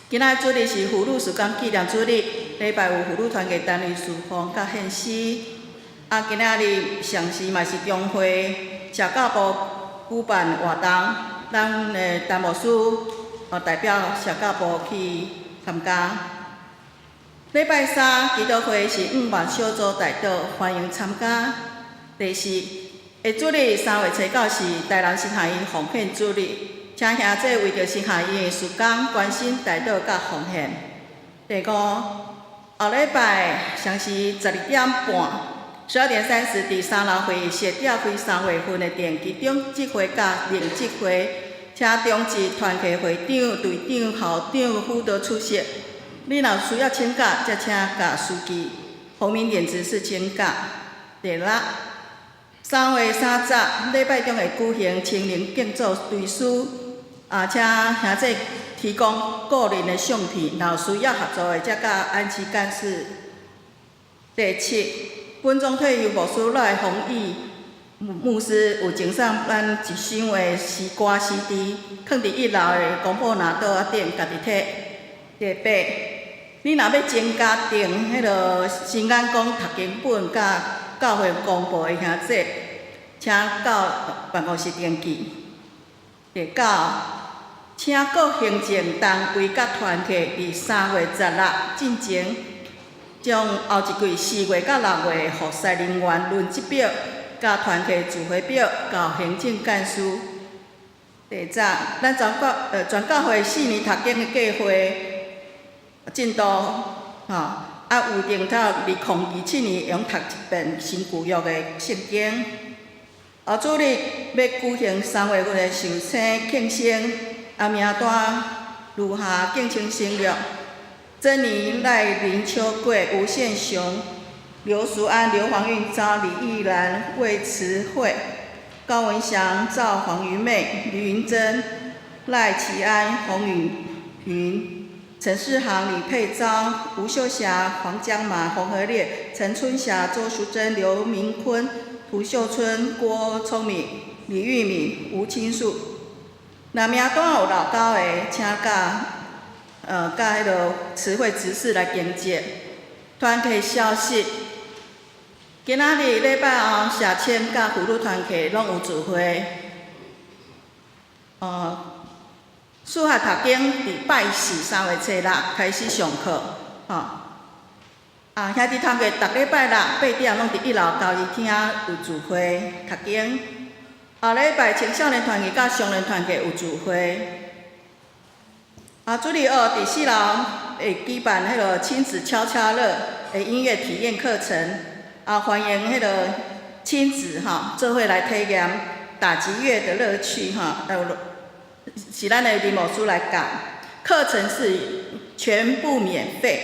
今仔主日是婦女事工紀念主日，禮拜有婦女團契單位侍奉佮獻詩。啊，今仔日上時嘛是中會社教部舉辦活動，咱的陳牧師代表社教部去參加。禮拜三祈禱會是五萬小組代禱，歡迎參加。第四，下主日3月初9是台南神學院奉獻主日，請兄弟為著神學院的事工關心代禱佮奉獻。第五，後禮拜雙時12點半，12點30，佇三樓會議室召開3月份的定期長執會佮臨執會，請長執團契會長、隊長、校長、輔導出席。你若需要請假，才請共司機洪明典執事請假。第六，3月30，禮拜中會舉行青年敬祖追思，啊，請兄弟提供個人的相片，若有需要合作的，才佮安琪幹事。第七，本宗退休牧師賴宏毅牧師有贈送咱一箱的詩歌 CD，囥佇一樓的公布拿桌仔頂，家己提。第八，你若欲增加訂彼个新眼光讀經本佮教會公報的兄弟，請到辦公室登記。第九，請各行政單位佮團契佇3月16進前，將後一季4月佮6月服侍人員輪值表、佮團契聚會表交行政幹事。第十，咱全教會4年讀經的計劃進度，吼，啊，預定到2027年會用讀一遍新舊約的聖經。後主日欲舉行3月份的壽星慶生，啊，名單如下，敬請省略：珍妮賴林秋桂、吳憲雄、劉淑安、劉黃運昭、李玉蘭、魏慈惠、高文祥、趙黃雲妹、呂雲珍、賴啟安、洪雨雲、陳世航、李佩昭、吳秀霞、黃江馬、洪和烈、陳春霞、周淑珍、劉明坤、涂秀春、郭聰明、李玉敏、吳清樹。若名單有漏勾的，請佮彼个慈惠執事來更正。團契消息，今仔日禮拜後社青佮婦女團契攏有聚會。數學讀經佇拜四3月初6開始上課，吼。啊，兄弟團契逐禮拜六8點攏佇一樓交誼廳有聚會讀經。後禮拜青少年團契佮少年團契有聚會。啊，主日學佇四樓會舉辦彼个親子敲敲樂的音樂體驗課程，啊，歡迎彼个親子吼做伙來體驗打擊樂的樂趣吼，是咱的林牧師來教，課程是全部免費，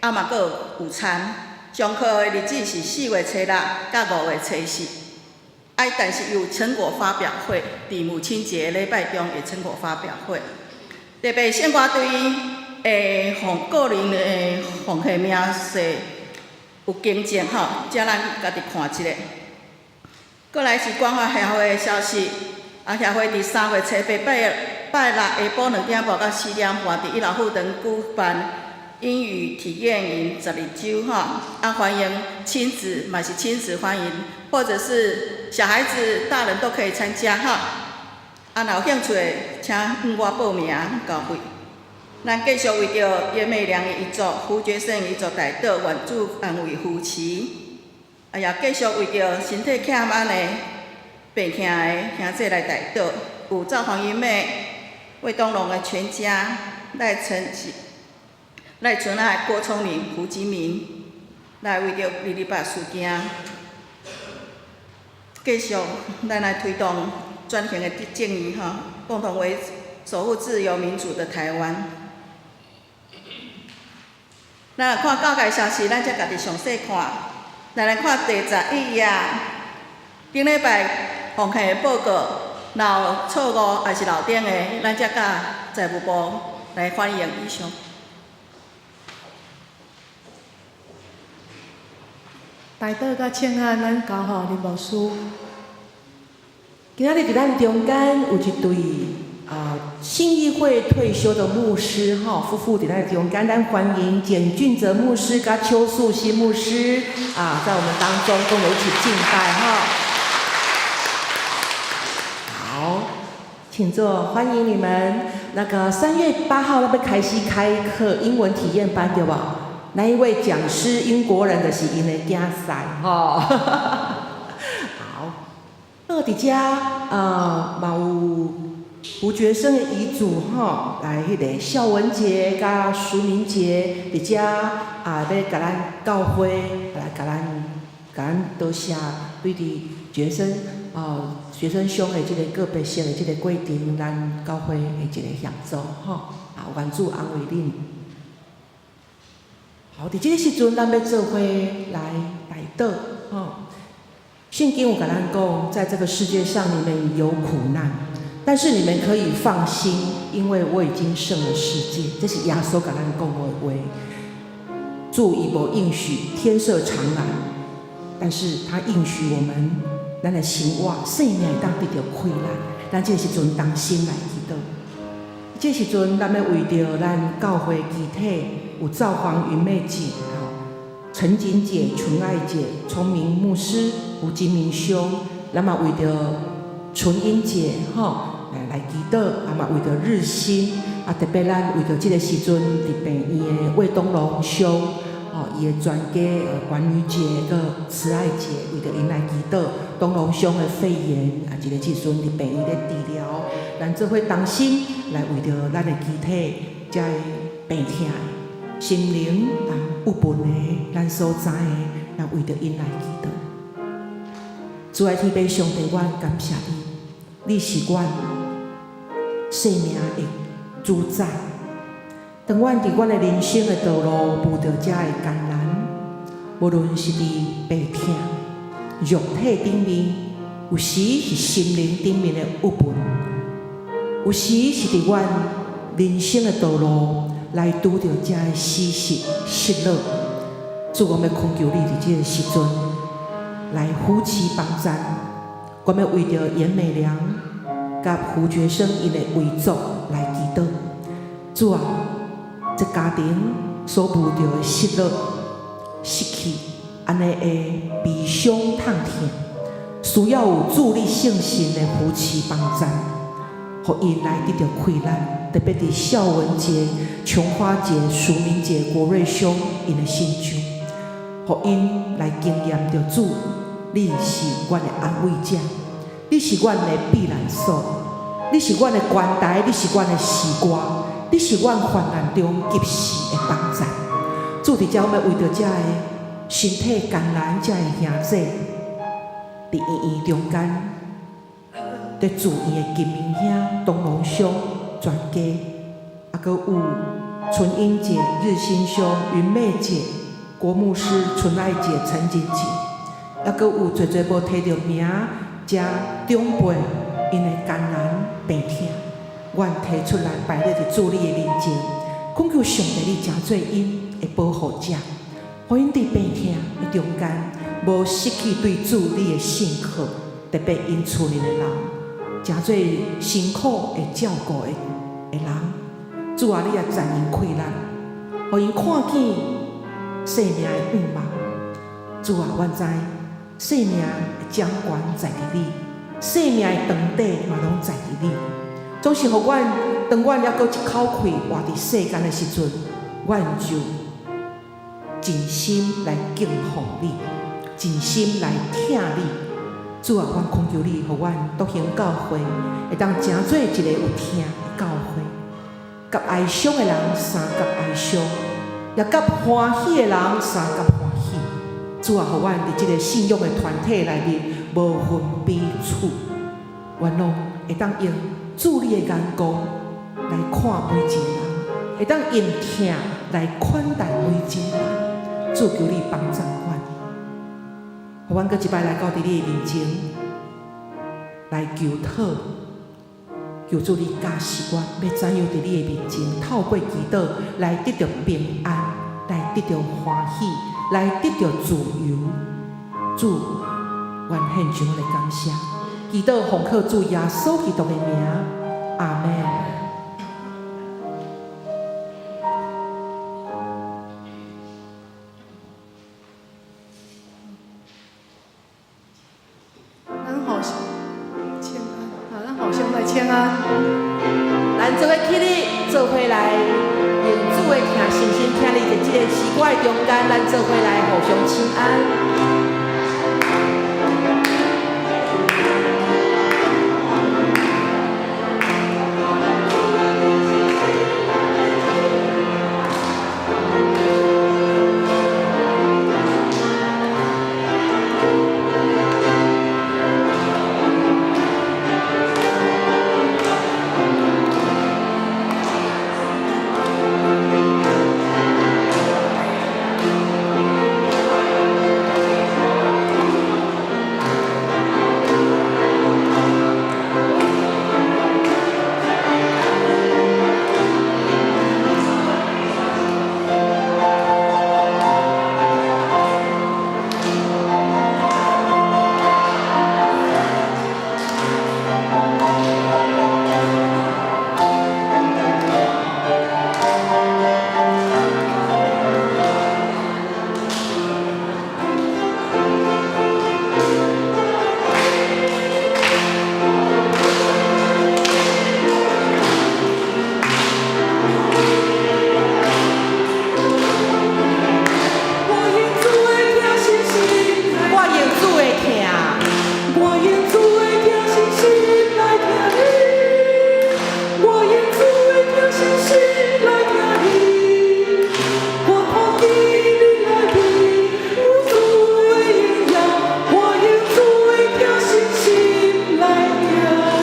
啊嘛閣有午餐。上課的日子是4月初6佮5月初4，啊，但是有成果發表會，佇母親節禮拜中有成果發表會。特別聖歌隊的奉個人的奉獻明細有更正吼，請咱家己看一下。過來是關懷協會的消息，啊，協會佇3月初8拜拜六下晡2點半到4點半，佇一樓副堂舉辦英語體驗營12週吼，啊歡迎親子嘛是親子歡迎，或者是小孩子、大人都可以參加哈。啊，若有興趣的，請向我報名交費。咱繼續為著葉美良的遺族、胡覺勝遺族代禱，願主安慰扶持。啊，也繼續為著身體欠安的病痛的兄弟來代禱，有趙黃英妹、魏東龍的全家、賴陳賴純愛、郭聰明、胡金明，來為著228事件，繼續咱來推動轉型的正義吼，共同為守護自由民主的台灣。咱來看教界消息，咱才家己詳細看。咱來看第11頁，頂禮拜奉獻的報告，若有錯誤抑是漏點的，咱才佮財務部來反映以上。代禱佮請安，咱交予林牧師。今仔日佇咱中間有一對啊信義會退休的牧師吼夫婦佇咱中間，咱歡迎簡俊澤牧師佮邱素心牧師啊，在我們當中跟我們一起敬拜哈。好，請坐，歡迎你們。那個3月8號那邊開始開課英文體驗班對無？那一位講師英國人就是𪜶的囝婿吼。好，那佇遮啊嘛有胡覺生的遺囑吼，來彼個孝文杰佮淑明姐佇遮啊，欲共咱教會來共咱共咱多謝對佇學生哦學生兄的這個個別性的這個過程，咱教會的一個協助吼，啊，願主安慰恁。好，佇這個時陣，咱欲做伙來代禱吼。聖經有共咱講，在這個世界上，你們有苦難，但是你們可以放心，因為我已經勝了世界。這是耶穌共咱講的話。主伊無應許天色常藍，但是他應許我們，咱的生活生命會當得著氣力。咱這個時陣同心來祈禱。這個時陣，咱欲為著咱教會肢體有趙黃雲妹姐、吼陳錦姐、純愛姐、聰明牧師、胡金明兄，咱嘛為著純英姐吼來來祈禱，啊嘛為著日新，啊特別咱為著這個時陣佇病院的魏東龍兄，吼伊的全家關女姐佮慈愛姐，為著𪜶來祈禱。東龍兄的肺炎啊，這個時陣佇病院咧治療，咱做伙同心來為著咱的肢體，這個病痛、心靈啊有問的，咱所知的，咱為著𪜶來祈禱。主愛天父上帝，阮感謝你，你是阮生命的主宰。當阮佇阮的人生的道路遇著遮的艱難，無論是佇病痛、肉體頂面，有時是心靈頂面的鬱悶，有時是佇阮人生的道路來拄著遮的死實失落。主，我欲懇求你佇這個時陣來扶持幫贊，我欲為著嚴美良佮胡覺生𪜶的遺族來祈禱。主啊，這家庭所遇著的失落、失去，按呢的悲傷痛疼，需要有主你聖神的扶持幫贊，予𪜶來得著氣力。特別佇孝文姐、瓊花姐、淑明姐、國瑞兄𪜶的身上，予𪜶來經驗著主，你是阮的安慰者，你是阮的避難所，你是阮的關台，你是阮的詩歌，你是阮患難中及時的幫贊。主佇遮，我欲為著遮的身體艱難，遮的兄弟，佇醫院中間，佇住院的金明兄、東龍兄全家，啊，閣有純英姐、日新兄、雲妹姐、郭牧師、純愛姐、陳錦姐，啊，閣有濟濟無提著名，遮長輩𪜶的艱難病痛，阮提出來擺咧佇主你的面前，懇求上帝你成做𪜶的保護者，予𪜶佇病痛的中間，無失去對主你的信靠，特別𪜶厝裡的人，誠濟辛苦會照顧的的人，主啊，你也賜𪜶氣力，予𪜶看見生命的樣貌。主啊，阮知生命的掌權在佇你，生命的長短嘛攏在佇你。總是予阮，當阮猶閣一口氣活佇世間的時陣，阮就盡心來敬奉你，盡心來疼你。主啊，阮懇求你，予阮獨行教會會當成做一个有疼的教會，佮哀傷的人相佮哀傷，也佮歡喜的人相佮歡喜。主啊，予阮佇這个信仰的團體內面無分彼此，阮攏會當用主你的眼光來看每一个人，會當用疼來款待每一个人。主，求你幫助阮，予阮閣一擺來到佇你的面前來求討，求主你教示阮，欲怎樣佇你的面前透過祈禱來得著平安，來得著歡喜，來得著自由。主，阮獻上阮的感謝，祈禱奉靠主耶穌基督的名，阿們。咱互相請安，啊，咱互相來請安。咱做伙起立，做伙來用主的疼，深深疼你，佇這个詩歌的中間，咱做伙來互相請安。我用主的疼深深來，我用主的疼，我用主的疼深深來疼你，我用主的疼深深來疼你。我看見你內面有主的榮耀，我用主的疼深深來疼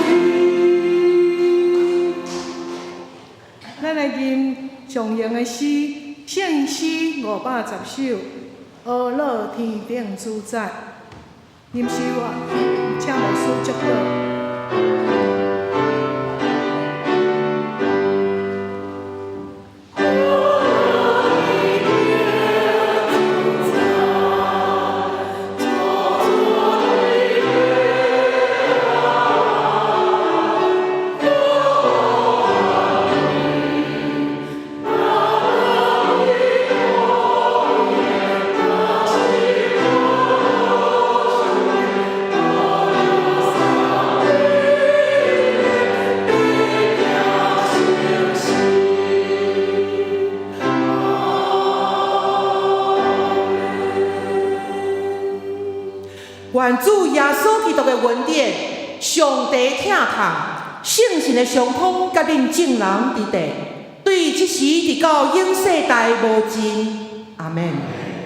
你。咱來吟常用的詩，聖詩510首，阿樂天頂主宰。吟詩我，請牧師祝禱。願主耶穌基督的恩典、上帝疼痛、聖神的相通，佮恁眾人佇地，對這時直到永世代無盡。阿們。